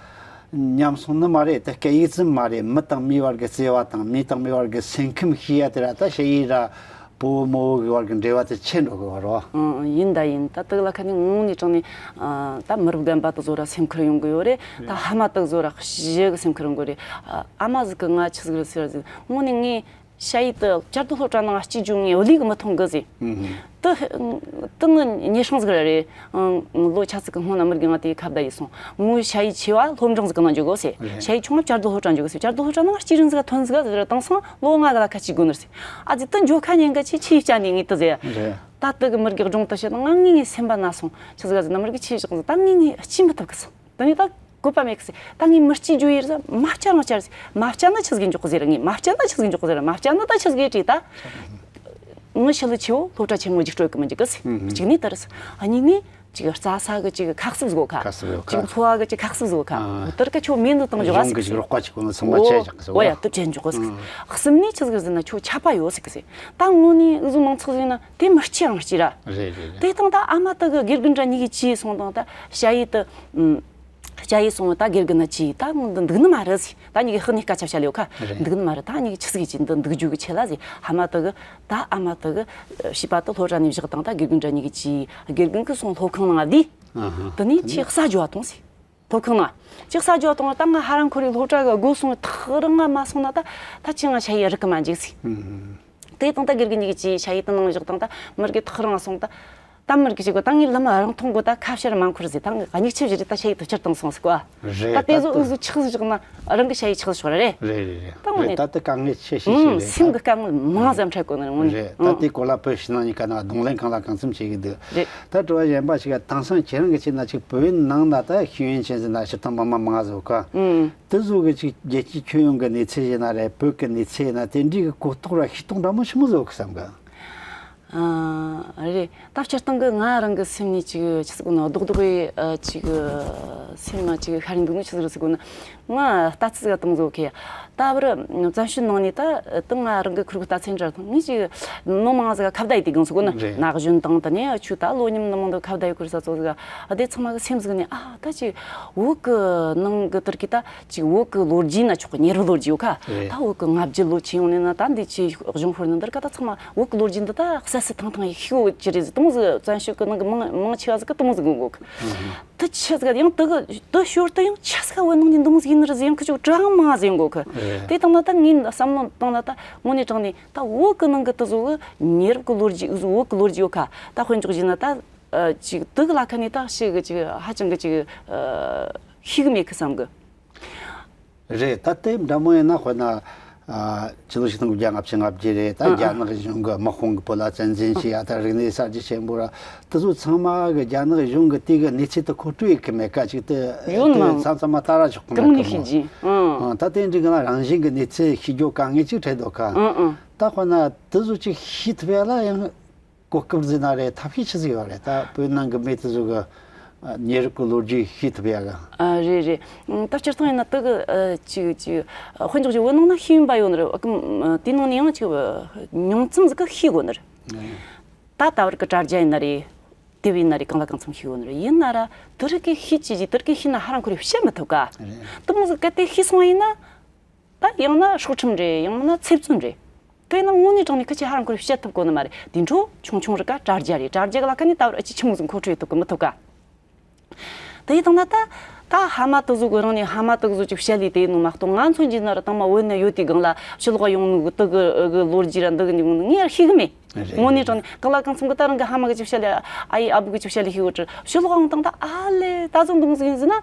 ཉམས་སོང་ནི་མ་རེད། ད་སྐད་ཡིག་ཙམ་མ་རེད། མི་དང་མིའི་བར་གི་བརྩེ་བ་དང་མི་དང་མིའི་བར་གི་སེམས་ཁམས་ཤེས་ཡ་དེ་ར་ད་བཤད་ཡིན་ར། བུ་མོ་གི་བར་གྱི་འབྲེལ་བ་དེ་ཆད་འགྲོ་གི་བར་རོ། ཨང་། ཡིན་ད་ཡིན། ད་དེ་ལ་ཁ་ནས་དངོས་གནས་དྲང་ནས་ཨ་ད་མི་རབས་རྒན་པ་དེ་ཚོ་ར་སེམས་ཁུར་ཡོང་གི་ཡོད་རེད། ད་ཕ་མ་དེ་ཚོ་ར་ཞེ་གི་སེམས་ཁུར་ཡོང་གི་རེད། ཨ་ཨ་མ་ཟིག་གི་ང་ཆི་ཟིག་རེད་ཟེར་ཟིག་དངོས་གནས་ངས་ཞ་ཡི་དེ་བཅའ་སྡོད་སློབ་གྲྭ་ནང་སྐྱེལ་རྒྱུ་ངས་བློས་གི་མི་ཐོངས་གི་ཟིག་ཨང་། དེ་དེ་ངའི་ཉེ་སྲིང་ཟིག་ར་རེད། ཨང་། ལོ་ཆ་ཙིག་གི་སྔོན་ན་མི་རྒན་ང་དེ་ཁ་བརྡ་ཡིས་སོང་། ངའི་ཞ་ཡི་ཆེ་བ་སློབ་འབྲིང་ཟིག་གི་ནང་འཇུག་གོ་ཟེར། རེད། ཞ་ཡི་ཆུང་བ་བཅའ་སྡོད་སློབ་གྲྭ་འཇུག་གོ་ཟེར། བཅའ་སྡོད་སློབ་གྲྭ་ནང་སྐྱེལ་རིན་ཟིག་ཐོན་ཟིག་ཟེར། དེང་སང་ལོ་ལྔ་གི་ལ་ཁ་ཅིག་དགོས་ནི་ཟེར། ཨ་ཙི་དེ་འཇོག་ཁ་ཉན་ག་ཆེ་ཆེ་བྱ་ནི་ངས་དེ་ཟེར། རེད། ད་དེ་གི་མི་རྒན་སྒྲུང་དེ་བཤད་ན་ང་ངའི་སེམས་པ་ན་སོང་། ཆི་ཟིག་ཟེར་ན་མི་རྒན་ཆེ་བཞག་ཟིག་ད་ངས་ངས་སྐྱེལ་མི་ཐུབ་གི་སོང་། དེ་ནས་ད་བཀོད་པ་མེད་གི་ཟེར། ད་ངས་མི་སྐྱེལ་རྒྱུ་ཡིན་ཟེར། མ་བསྐྱལ་རང་བསྐྱལ་ཟེར། མ་བསྐྱལ་ན་ཆི་ཟིག་འཇོག་གི་ཟེར། ངས་མ་བསྐྱལ་ན་ཆི་ཟིག་འཇོག་གི་ཟེར། མ་བསྐྱལ་ན་ད་ཆི་ཟིག་བྲིས་ད། ངའི་ཞི་ལུ་ཆེ་བོ་སློབ་གྲྭ་ཆེན་མོ་ཅིག་སྤྲོད་གི་མི་འཇུག་གི་ཟེར། ཨུ་ཧུ། གཅིག་ནས་དེ་རེད་ཟེར། ཨ་གཉིས་ནས་ཅིག་རྩྭ་ས་གི་ཅིག་ཁ་གསབ་བཟོ་ཁ། ཁ་གསབ་ཡོད་ཁ། ཅིག་འཚོ་བ་གི་ཅིག་ཁ་གསབ་བཟོ་ཁ། ཨ། དེར་ཀ་ཆོ་མེད་འདི་བཏང་འཇོག་ག་ཟེར། གཞུང་གི་ཅིག་རོགས་པ་ཅིག་གོ་ཚང་མ་ཨོ། ཆད་འཇོག་གི་ཟེར། ཨོ་ཡ། དེ་ཆད་འཇོག་གི་ཟེར། ཨ། གསུམ་ནས་ཆི་ཟིག་ཟེར་ན་ཁྱོད་ཆད་པ་ཡོད་ཟེར་གི་ཟེར། ད་དངོས་གནས་འུ་ཟོ་མང་ཚོགས་ཟེར་ན་དེ་མི་སྐྱེལ་རང་སྐྱེལ་ར། རེད་རེད་རེད། དེ་དང་ད་ཨ་མ་དེ་གི་དགེ་རྒན་འདྲ་གཉིས་ཀྱིས་ཅི་སོང་དང་ད་ཞ་ཡི་དེ། ཨུམ། ཞ་ཡི་སོང་ད་དགེ་རྒན་ན་ཅི་ད་འདུག་ནི་མ་རེད་ཟེར། ད་གཉིས་ཀྱི་ཧི་ནི་སྐད་ཆ་བཤད་ལེ་ཡོད་ཁ། རེད། འདུག་ནི་མ་རེད། ད་གཉིས་ཀྱི་ཆི་ཟིག་ཅི་འདི་འདུག་རྒྱུ་གི་ཆེད་ལ་ཟེར། ཨ་མ་དེ་གི་ད་ཨ་མ་དེ་གི་བྱིས་པ་དེ་སློབ་གྲྭ་ནས་བཞག་དང་ད་དགེ་རྒན་འདྲ་གཉིས་ཀྱིས་ཅི། དགེ་རྒན་གི་སོང་སློབ་ཁང་ནང་བསྡུས། ཨ་ཧ། དེ་ནས་ཆི་ས་འཇོག་བཏང་ཟེར། སློབ་ཁང་ན་ཅིག་ས་རྒྱུ་བཏང་ད་ང་ཧ་རང་ཁོ་རའི་སློབ་གྲྭ་གི་སྒོ་སོང་ཐག་རིང་ང་མ་སོང་ན་ད་ད་ཅི་ང་ཞ་ཡི་རིག་གི་མ་འཇིག་སི། དེ་དང་ད་དགེ་རྒན་གཉིས་ཀྱིས་ཞ་ཡི་དང་ནང་བཞག་དང་ད་མི་རིགས་ཐག་རིང་ང་སོང་ད་ད་མི་རིགས་ཅིག་གོ་ད་ངའི་ལམ་རང་མཐོང་གོ་ད་ཁ་ཕྱིར་མ་འཁོར་ཟེ་ད་ང་གཉིས་ཆེ་བཞི་རེ་ད་ཞ་ཡི་དུ་ཆར་དང་སོང་སི་གོ། རེད། ད་དེ་ད་ཟོ་ད་འུ་ཟོ་ཆག་བཞག་ན་རང་གི་ཞ་ཡི་ཆག་བཞག་རེད། རེད་རེད་རེད། ད་ངོ་ནས་ད་ད་དཀའ་ངལ་ཆེ་ཤོས་ཤིག་ཨང་རེད། སེམས་ཀྱི་དཀའ་ངལ་མང་ཙམ་འཕྲད་དགོས་ནི་རེད་ངོ་ནས། རེད། ད་ཨང་། དེ་སྐོར་ལ་བོད་ཕྱི་ནང་གཉིས་ཀ་ནང་གདོང་ལེན་གང་ལ་གང་འཚམ་བྱེད་ཀྱི་འདུག་རེད། ད་དྲི་བ་གཞན་པ་ཞིག་ལ་དེང་སང་ཁྱེད་རང་གི་ཆེད་ན་ཅིག་བོད་ནང་ན་ད་ཤེས་ཡོན་ཅན་ཟིན་ན་སྤྱིར་བཏང་མི་མང་མང་ཟིག་ག་ཨང་། དེ་ཚོ་གི་ཅིག་རྒྱལ་སྤྱིའི་ཁྱོན་ཡོངས་ཀྱི་གནས་ཚུལ་ཡིན་ན་རེད། བོད་ཀྱི་གནས་ཚུལ་ཡིན་ན་དེ་འདྲའི་གི་གོ་རྟོགས་ར་ཤེས་རྟོགས་འདྲ་མོ་ཆི་མོ་ཟིག་ཡོད་གི་བསམ་གི། ཨ་རེད། ད་སྤྱིར་བཏང་གི་ང་རང་གི་སེམས་ནས་ཅིག་ཆི་ཟིག་གོ་ན་རྡོག་རྡོག་གི་ཨ་ཅིག་སེམས་ན་ཅིག་ཤར་འདུག་ནི་ཆི་ཟིག་རེད་ཟེར་གོ་ན། ང་ལྟ་ཚུལ་ཟིག་གཏོང་ཟིག་གི། ད་བར་བཙན་བྱོལ་ནང་ནས་ད་ད་ང་རང་གི་ཁུར་གི་ལྟ་ཚུལ་འདྲ་ངས་ཅིག་མི་མང་ཟིག་ཁ་བརྡ་ཡི་དེ་གང་ཟིག་གོ་ན། རེད། ན་གཞོན་དང་ད་ནས་ཆུ་ད་ལོ་ཉམས་ནི་མང་དུ་ཁ་བརྡ་ཡི་ཁུར་ས་ཚོ་ཟིག་ཨ་དེ་ཚང་མ་གི་སེམས་ཟིག་ནས་ཨ་ད་ཅིག་བོད་གི་ནང་གི་དེར་གི་ད། ཅིག་བོད་ཀྱི་ལོ་རྒྱུས་ན་ཆོག་གི། ཉེ་རབས་ལོ་རྒྱུས་ཡོད་ཁ། རེད། ད་བོད་ཀྱི་ལྔ་བརྒྱ་ལོ་ཆེ་ཡོང་ནས་ན་ད་འདི་ཆེ་གཞུང་ཤོར་ནི་འདིར་ཀ་ད་ཚང་མ་བོད་ཀྱི་ལོ་རྒྱུས་འདི་ད་གསལ་གསལ་ཐང་ཐང་ཡིན་ཤེས་ཡོད་ཀྱི་རེད། དེ་མོ་ཟིག་བཙན་བྱོལ་གྱི་ནང་གི་མང་མང་ཆེ་བ་ཟིག་གི་དེ་མོ་ཟིག་གི་གོ་གི། ཨ་ཧ། དེ་ཆི་ཟིག་ཡང་དེ་གི་དེ་ཞོར་དུ་ཡང་ཆི་ཟིག་བོད་ནང་ནས་འདི་མོ་ཟིག་ཡིན་ནི་རེད་ཟེར་ཡང་ཁི་ཆོ་གྲངས་མང་ཟིག་ཡོང་གོ་གི། རེད། དེ་དང་ན་ད་ངའི་བསམ་བློ་བཏང་ན་ད་དངོས་གནས་དྲང་ནས་ད་བོད་ཀྱི་ནང་གི་དེ་ཚོ་གི་ཉེ་རབས་ཀྱི་ལོ་རྒྱུས་བོད་ཀྱི་ལོ་རྒྱུས་ཡོད་ཁ། ད་དཔེ་འཇོག་བྱས་ན་ད་ཅིག་དེ་གི་ལ་ཁ་ནས་ད་ཞིག་གི་ཅིག་ཧ་ཅང་གི་ཅིག་ཤེས་གི་མེད་གི་བསམ་གི། རེད། ད་དེ་འདྲ་མོ་ཡིན་ན་དཔེར་ན། ཨ། ཕྱི་ལོ་ཆིག་སྟོང་དགུ་བརྒྱ་ལྔ་བཅུ་ང་བརྒྱད་རེད། ད་ཨ་ཨ། རྒྱ་ནག་གཞུང་གི་དམག་དཔུང་གི་བོད་ལ་བཙན་འཛུལ་བྱས་ཡ་ད་རིག་གནས་གསར་བརྗེ་ཆེན་པོ་ར་དེ་ཚོ་ཚང་མ་གི་རྒྱ་ནག་གཞུང་གི་དེ་གི་གནས་ཚུལ་དེ་མཁོ་སྤྲོད་ཡེད་གི་མེད་ཀ། ཅིག་དེ་ཡོད་དེ་ནམ། མཚམས་མཚམས་མ་ལྟ་ར་ཆོག་གི་མེད་གང་ནས་གི་ཤེས་མོ། ཀྱི་ཨང་། ཨ། ད་དེ་འདྲའི་གི་ན་རང་བཞིན་གི་གནས་ཚུལ་ཤེས་རྒྱུ་དཀའ་ངལ་ཅིག་འཕྲད་འདུག་ག། ཨང་ཨང་། ད་དཔེར་ན་དེ་ཚོ་ཅིག་ཤེས་ཐུབ་ཡ་ལ་ཡང་གོ་སྐབས་ཟེར་ན་རེད། ཐབས་ཤེས་ཆི་ཟིག་ཡོད་རེད། ད་བོད་ནང་གི་མི་དེ་ཚོ་གི་ཨ་ཉེ་རབས་ཀྱི་ལོ་རྒྱུས་ཤེས་ཐུབ་ཡ་གི། ཨ་རེད་རེད། ཨ་ད་སྤྱིར་བཏང་ཡིན་ན་དེ་གི་ཨ་ཅིག་ཅིག་ཨ་དཔེ་འཇོག་ཅིག་བོད་ནང་ན་ཤེས་ཡོན་པ་ཡོད་ནི་རེད། ཨ་ཀམ་ཨ་དེའི་ནང་ནས་ཡང་ཅིག་ཨ་ཉུང་ཙམ་ཟིག་གི་ཤེས་དགོས་ནི་རེད། ཨ་ད་ད་བར་གི་དྲ་རྒྱ་ཡིན་ན་རེད། དེབ་ཡིན་ན་རེད། གང་ལ་གང་འཚམ་ཤེས་ཡོད་ནི་རེད། ཡིན་ན་ར་དེ་རིགས་གི་ཤེས་ཀྱི་ཅིག་དེ་རིགས་གི་ཤེས་ན་ཧ་རང་ཁོ་རེ་བཤད་མི་ཐུབ་ག། རེད། དེ་མོ་ཟིག་གལ་ཏེ་ཤེས་སོང་ཡིན་ན། ད་ཡང་ན་སྲོག་ཁྲིམས་རེད། ཡང་ན་ཚེ་བཙོན་རེད། དེ་ཡིན་ན་དངོས་གནས་དྲང་ནས་ཁི་ཆོས་ཧ་རང་ཁོ་རེ་བཤད་ཐུབ་གོ་ནི་མ་རེད། དེ་འཕྲོ་ཆུང་ཆུང་རིགས་ཀ་དྲ་རྒྱ་རེད། དྲ་རྒྱ་གི་ལ་ཁ་ནས་ད་བར་ཨ་ཅི་ཆི་མོ་ཟིག་མཁོ་སྤྲོད་ཐུབ་གི་མི་ཐུབ་ག། དེ་ཡིན་དང་ན་ད་ད་ཧ་མ་དེ་ཟོ་གི་རང་ནས་ཧ་མ་དེ་ཟོ་ཅིག་བཤད་ལས་དེ་ཡིན་ནོ་མ་གཏོགས། ང་མཚོན་གྱི་ན་ར་དང་མ་བོད་ནས་ཡོད་དེ་སྒང་ལ་ཕྱི་ལོགས་ཡོང་ནོ་གི་དེ་གི་གི་ལོ་རྒྱུས་ར་འདི་གི་ཉིན་ངས་ཡར་ཤེས་གི་མེད། རེད། དངོས་གནས་དྲང་ནས་གང་ལ་གང་འཚམ་གི་ད་རང་གི་ཧ་མ་གི་ཅིག་བཤད་ལས། ཨ་ཡེ་ཨ་བུ་གི་ཅིག་བཤད་ལས་ཤེས་གི་ཕྱི་ལོགས་ཡོང་དང་ད་ཨ་ལེ་ད་ཟོ་འདི་མོ་ཟིག་ཡིན་ཟེར་ན།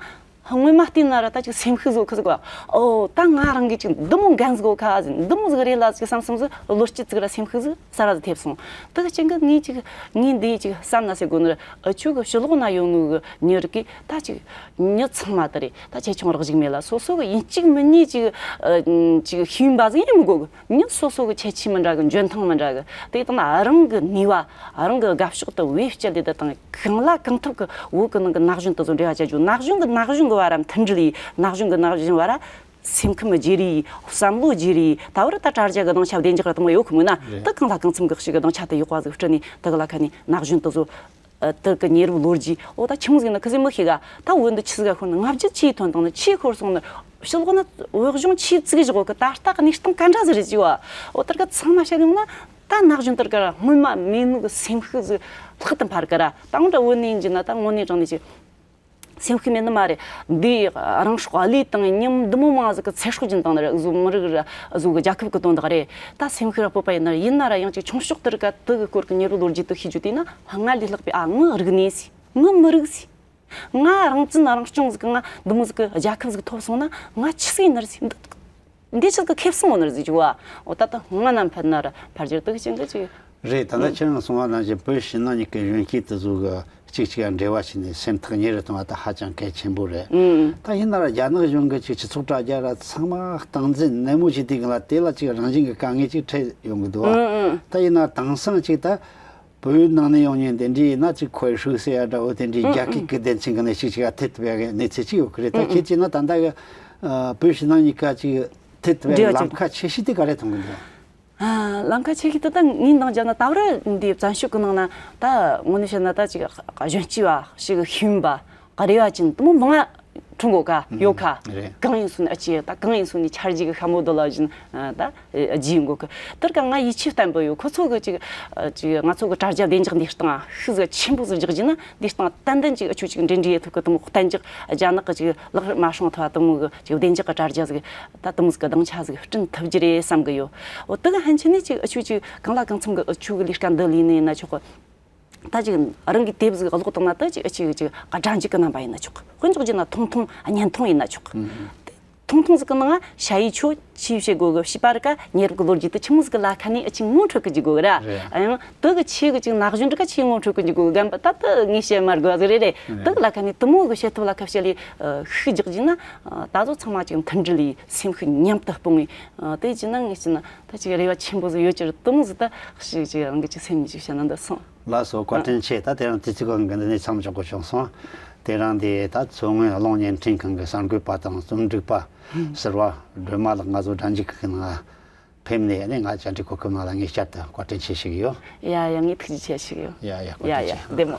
སྔོན་མ་བལྟས་ན་ར་ད་ཅིག་སེམས་ཤུགས་བཟོ་ཁི་ཟིག་གོ། ཨོ་ད་ང་རང་གིས་ཅིག་འདི་མོ་འགན་ཟིག་གོ་ཁ་ཟིག་འདི་མོ་ཟིག་རེད་ལ་ཟིག་བསམ་བསམ་ཟིག་བློ་སྐྱིད་ཟིག་ར་སེམས་ཤུགས་ཟིག་ས་ར་ཟིག་ཐེབས་སོང་། དེ་གི་རྐྱེན་གི་ངས་ཅིག་ངས་འདི་ཅིག་བསམ་ན་ཟེར་གོ་ནི་ར། ཨ་ཆོ་གི་ཕྱི་ལོགས་ན་ཡོད་ནོ་གི་མྱི་རིགས་གི་ད་ཅིག་མྱི་ཚང་མ་དེ་རེད། ད་ཆེ་ཆུང་རག་ཞིག་མེད་ལ་སོ་སོ་གི་ཡིན་གཅིག་མིན་གཉིས་ཅིག་ཨ་ཅིག་ཤེས་ཡོན་པ་ཟིག་ཡིན་མི་དགོས་གི། མྱི་སོ་སོ་གི་ཁྱད་ཆོས་མི་འདྲ་གི། འཇོན་ཐང་མི་འདྲ་གི། དེ་དང་ན་རང་གི་ནུས་པ། རང་གི་དགའ་ཕྱོགས་དེ་བེད་སྤྱད་དེ་དེ་དང་གང་ལ་གང་ཐུབ་གི་བོད་གི་ནང་གི་ན་གཞོན་དེ་ཚོ་འབྲེལ་བ་བྱ་རྒྱུ། ན་གཞོན་གི་ན་གཞོན་གི་བར་མཐུན་སྒྲིལ་ཡེད། ན་གཞོན་གི་ན་གཞོན་བར་སེམས་ཁམས་བརྗེ་རེས་ཡེད། བསམ་བློ་བརྗེ་རེས་ཡེད། ད་བར་ད་དྲ་རྒྱ་གི་སྡིངས་ཆ་བདེ་འཇགས་ར་དང་པོ་ཡོད་གི་མོད་ན། རེད། དེ་གང་ལ་གང་འཚམ་གི་ཞིག་གི་སྡིངས་ཆ་དེ་ཡོད་པ་ཟིག་སྤྲད་ནས་དེ་གི་ལ་ཁ་ནས་ན་གཞོན་དེ་ཚོ། ཨ་དེ་གི་ཉེ་རབས་ལོ་རྒྱུས། འོ་ད་ཆི་མོ་ཟིག་ན་ཁི་ཟིག་མི་ཤེས་ག། ད་བོད་འདི་ཆི་ཟིག་ག་ཤོར་ན། ལྔ་བརྒྱ་ཆི་ཐོན་དང་ན་ཆི་འཁོར་སོང་ན། ཕྱི་ལོགས་ན་བོད་གཞུང་ཆི་བཙུགས་བཞག་གི། ད་ལྟ་གི་གནས་སྟངས་ག་འདྲ་ཟིག་རེད་ཅེས་བ། འོ་དེ་ག་ཚང་མ་བཤད་ཡོང་ན། ད་ན་གཞོན་དེ་ག་ར་སྔོན་མ་མེད་ནོ་གི་སེམས་ཤུགས་ཟིག་ལྷག་ཏུ་འཕར་གི་ར། ད་འོ་འདྲ་བོད་ནས་ཡིན་གྱི་ན་ད་དངོས་གནས་དྲང་གནས་ཀྱི་སེམས་ཤུགས་མེད་ནི་མ་རེད། འདི་རང་སྲོག་བློས་བཏང་ཉམས་འདི་མོ་མང་ཟིག་གི་ཚེ་སྲོག་སྦྱིན་བཏང་ནི་ར། འུ་ཟོ་མི་རིགས་ར་འུ་ཟོ་གི་རྒྱལ་ཁབ་གི་དོན་དག་རེད། ད་སེམས་ཤུགས་ར་སྤོབས་པ་ཡིན་ན་ཡིན་ན་ར་ཡང་ཅིག་ཆུང་ཕྱོགས་དེ་ག་དེ་གི་སྐོར་གི་ཉེ་རབས་ལོ་རྒྱུས་དེ་ཤེས་རྒྱུ་དེ་ན་སྔར་ལས་ལྷག་པའི་ཨ་ངའི་རིག་གནས་ཟིག་ངའི་མི་རིགས་ཟིག་ང་རང་བཙན་རང་སྐྱོང་ཟིག་ང་འདི་མོ་ཟིག་གི་རྒྱལ་ཁབ་ཟིག་ཐོབ་སོང་ན་ང་ཆི་ཟིག་ཡིན་ནི་རེད་ཟིག་འདི་འདི་ཆི་ཟིག་གི་ཁེ་བཟང་ཡོད་ནི་རེད་ཟིག་ཅེས་བ། འོ་ད་ད་སྔ་ན་ཕན་ན་ར་ཕར་རྒྱུ་དེ་གི་ཅན་གི་ཅིག་རེད། ད་ལྟ་ཁྱེད་རང་གསུངས་པ་ནང་བཞིན་བོད་ཕྱི་ནང་གཉིས་ཀའི་གཞོན་སྐྱེས་དེ་ཚོ་གི་གཅིག་གཅིག་ལ་འབྲེལ་བ་བྱས་ནས་སེམས་ཐག་ཉེ་རུ་གཏོང་བ་ད་ཧ་ཅང་གལ་ཆེན་པོ་རེད། ཨང་། ད་ཡིན་ན་ར་རྒྱ་ནག་གཞུང་གི་ཅིག་སྤྱི་ཚོགས་དྲ་རྒྱ་ར་ཚང་མ་སྟངས་འཛིན་ནན་མོ་བྱས་དུས་ལ་དེ་ལ་ཅིག་རང་བཞིན་གྱི་དཀའ་ངལ་ཅིག་འཕྲད་ཡོང་གི་འདུག་བ། ཨང་ཨང་། ད་ཡིན་ན་དེང་སང་ཅིག་ད་བོད་ནང་ནས་ཡོང་མཁན་དེ་འདྲའི་ཡིན་ན་ཅིག་ཁོའི་ཧྲུའུ་ཟེར་ཡ་འདྲ་བོ་དེ་འདྲའི་ཨང་ཨང་། རྒྱ་སྐད་ཀྱི་སྡེ་ཚན་གི་ནས་ཅིག་ཅིག་ལ་ཐེབས་ཐུབ་ཡ་གི་གནས་ཚུལ་ཅིག་ཡོད་གི་རེད། ད་ཨང་ཨང་། ཁྱེད་ཀྱིས་ན་ད་ལྟ་གི་ཨ་བོད་ཕྱི་ནང་གཉིས་ཀ་ཅིག་ཐེབས་ཐུབ་ཡ་གི་འབྲེལ་བ་ལམ་ཁ་ཆེ་ཤོས་དེ་ག་རེ་མཐོང་གི་འདུག་ཨ། ལམ་ཁ་ཆེ་ཤོས་དེ་ད་ངས་འདང་བརྒྱབ་ན་ད་བར་འདི་བཙན་བྱོལ་གི་ནང་ན་ད་དངོས་གནས་བཤད་ན་ད་ཅིག་གཞོན་སྐྱེས་བ་ཞིག་གི་ཤེས་ཡོན་པ་ག་རེ་བ་ཅན་དེ་མོ་མང་ང་ འཁྲུངས་གོ་ཀ་ཡོད་ཁ། རེད། གང་ཡིན་སོང་ནས་ཨ་ཅེ་ད་གང་ཡིན་སོང་ནས་འཆར་གཞི་གི་ཤ་མོ་རྡོ་ལ་བཞིན་ད་རྒྱུས་ཡོང་གོ་གི། དེར་ཀ་ང་ཡིད་ཆེས་བརྟན་པོ་ཡོད། ཁོ་ཚོ་གི་ཅིག་ཅིག་ང་ཚོ་གི་དྲ་རྒྱ་བདེ་འཇགས་འདིའི་སྟེང་ཤུགས་ཟིག་ཆེན་པོ་ཟིག་རྒྱག་རྒྱུ་ན། འདིའི་སྟེང་ཏན་ཏན་ཅིག་ཨ་ཆུ་ཅིག་འབྲེལ་འདྲིས་ཡེད་ཐུབ་གི། དེ་མོ་གཏན་འཇགས་རྒྱ་ནག་གི་ཅིག་ལག་མ་སྲུང་ཐུབ་པ་དེ་མོ་གི་ཅིག་བདེ་འཇགས་གི་དྲ་རྒྱ་ཟིག་ད་དེ་མོ་ཟིག་གི་སྡིངས་ཆ་ཟིག་བསྐྲུན་ཐུབ་རྒྱུ་རེད་བསམ་གི་ཡོད། འོ་དེ་གི་ཕན་ཆད་ནས་ཅིག་ཨ་ཆུ་ཅིག་གང་ལ་གང་འཚམ་གི་ཨ་ཆུ་གི་ལས་ཀ་འདི་ལས་ནས་ཡིན་ན་ཆོག་གི། ད་ཅིག་རང་གི་དེབ་ཟིག་ཀློག་བཏང་ན་ད་ཅིག་ཨ་ཅིག་ཅིག་སྒྲ་འཇུག་གི་རྣམ་པ་ཡིན་ན་ཆོག་དཔེ་འཇོག་རྒྱུ་ན་ཐུང་ཐུང་བརྙན་ཐུང་ཡིན་ན་ཆོག་ཐུང་ཐུང་ཟིག་གི་ནང་ང་ཞ་ཡི་ཆོ་ཆི་བྱེད་དགོ་གི། བྱིས་པ་རིགས་ཀ་ཉེ་རབས་ཀྱི་ལོ་རྒྱུས་དེ་ཆི་མོ་ཟིག་གི་ལ་ཁ་ནས་ཨ་ཅིག་ངོ་འཕྲོད་གི་འཇུག་དགོ་གི་ར། རེད། ཨ་ཡང་དེ་གི་ཆེ་གི་ཅིག་ན་གཞོན་རིགས་ཀ་ཆི་ངོ་འཕྲོད་གི་འཇུག་དགོ་གི། རྒན་པ་ད་དེ་ངས་བཤད་མ་དགོས་ཟིག་རེད་རེད། དེ་གི་ལ་ཁ་ནས་དེ་མོ་གི་བྱེད་ཐབས་ལ་ཁ་བྱེད་ལས་ཤུགས་རྒྱག་རྒྱུ་ན། ད་གཟོད་ཚང་མ་ཅིག་མཐུན་སྒྲིལ་ལས་སེམས་ཤུགས་མཉམ་དུ་སྤུངས་ངེས། དེ་ཅི་ན་ངས་ཅི་ན་ད་ཅིག་རེ་བ་ཆེན་པོ་ཟིག་ཡོད་ཀྱི་རེད། དེ་མོ་ཟིག་ད་ཞིག་ཅིག་རང་གི་ཅིག་སེམས་ཉིད་ཅིག་བཤད་ན་འདི་སོང་། ལགས་སོ། བཀའ་དྲིན་ཆེ། ད་དེ་རིང་དུས་ཚོད་གང་གི་འདི་ནས་མཚམས་འཇོག་དགོས་བྱུང་སོང་། དེ་རིང་འདི་ད་མཚོ་སྔོན་གློག་བརྙན་འཕྲིན་ཁང་གི་གསར་འགོད་པ་དང་རྩོམ་སྒྲིག་པ་ཟུར་པ་སྒྲོལ་མ་ལགས་ང་ཚོ་སྒྲ་འཇུག་གི་ནང་ཕེབས་ནས་ནི་ང་བཅར་འདྲི་གོ་སྐབས་གནང་ལ་ངས་བསྐྱར་དུ་བཀའ་དྲིན་ཆེ་ཞུ་གི་ཡོད། ཡ་ཡ་ངས་ཐུགས་རྗེ་ཆེ་ཞུ་གི་ཡོད། ཡ་ཡ་བཀའ་ཡ་དྲིན་ཡ་ཆེ། བདེ་མོ།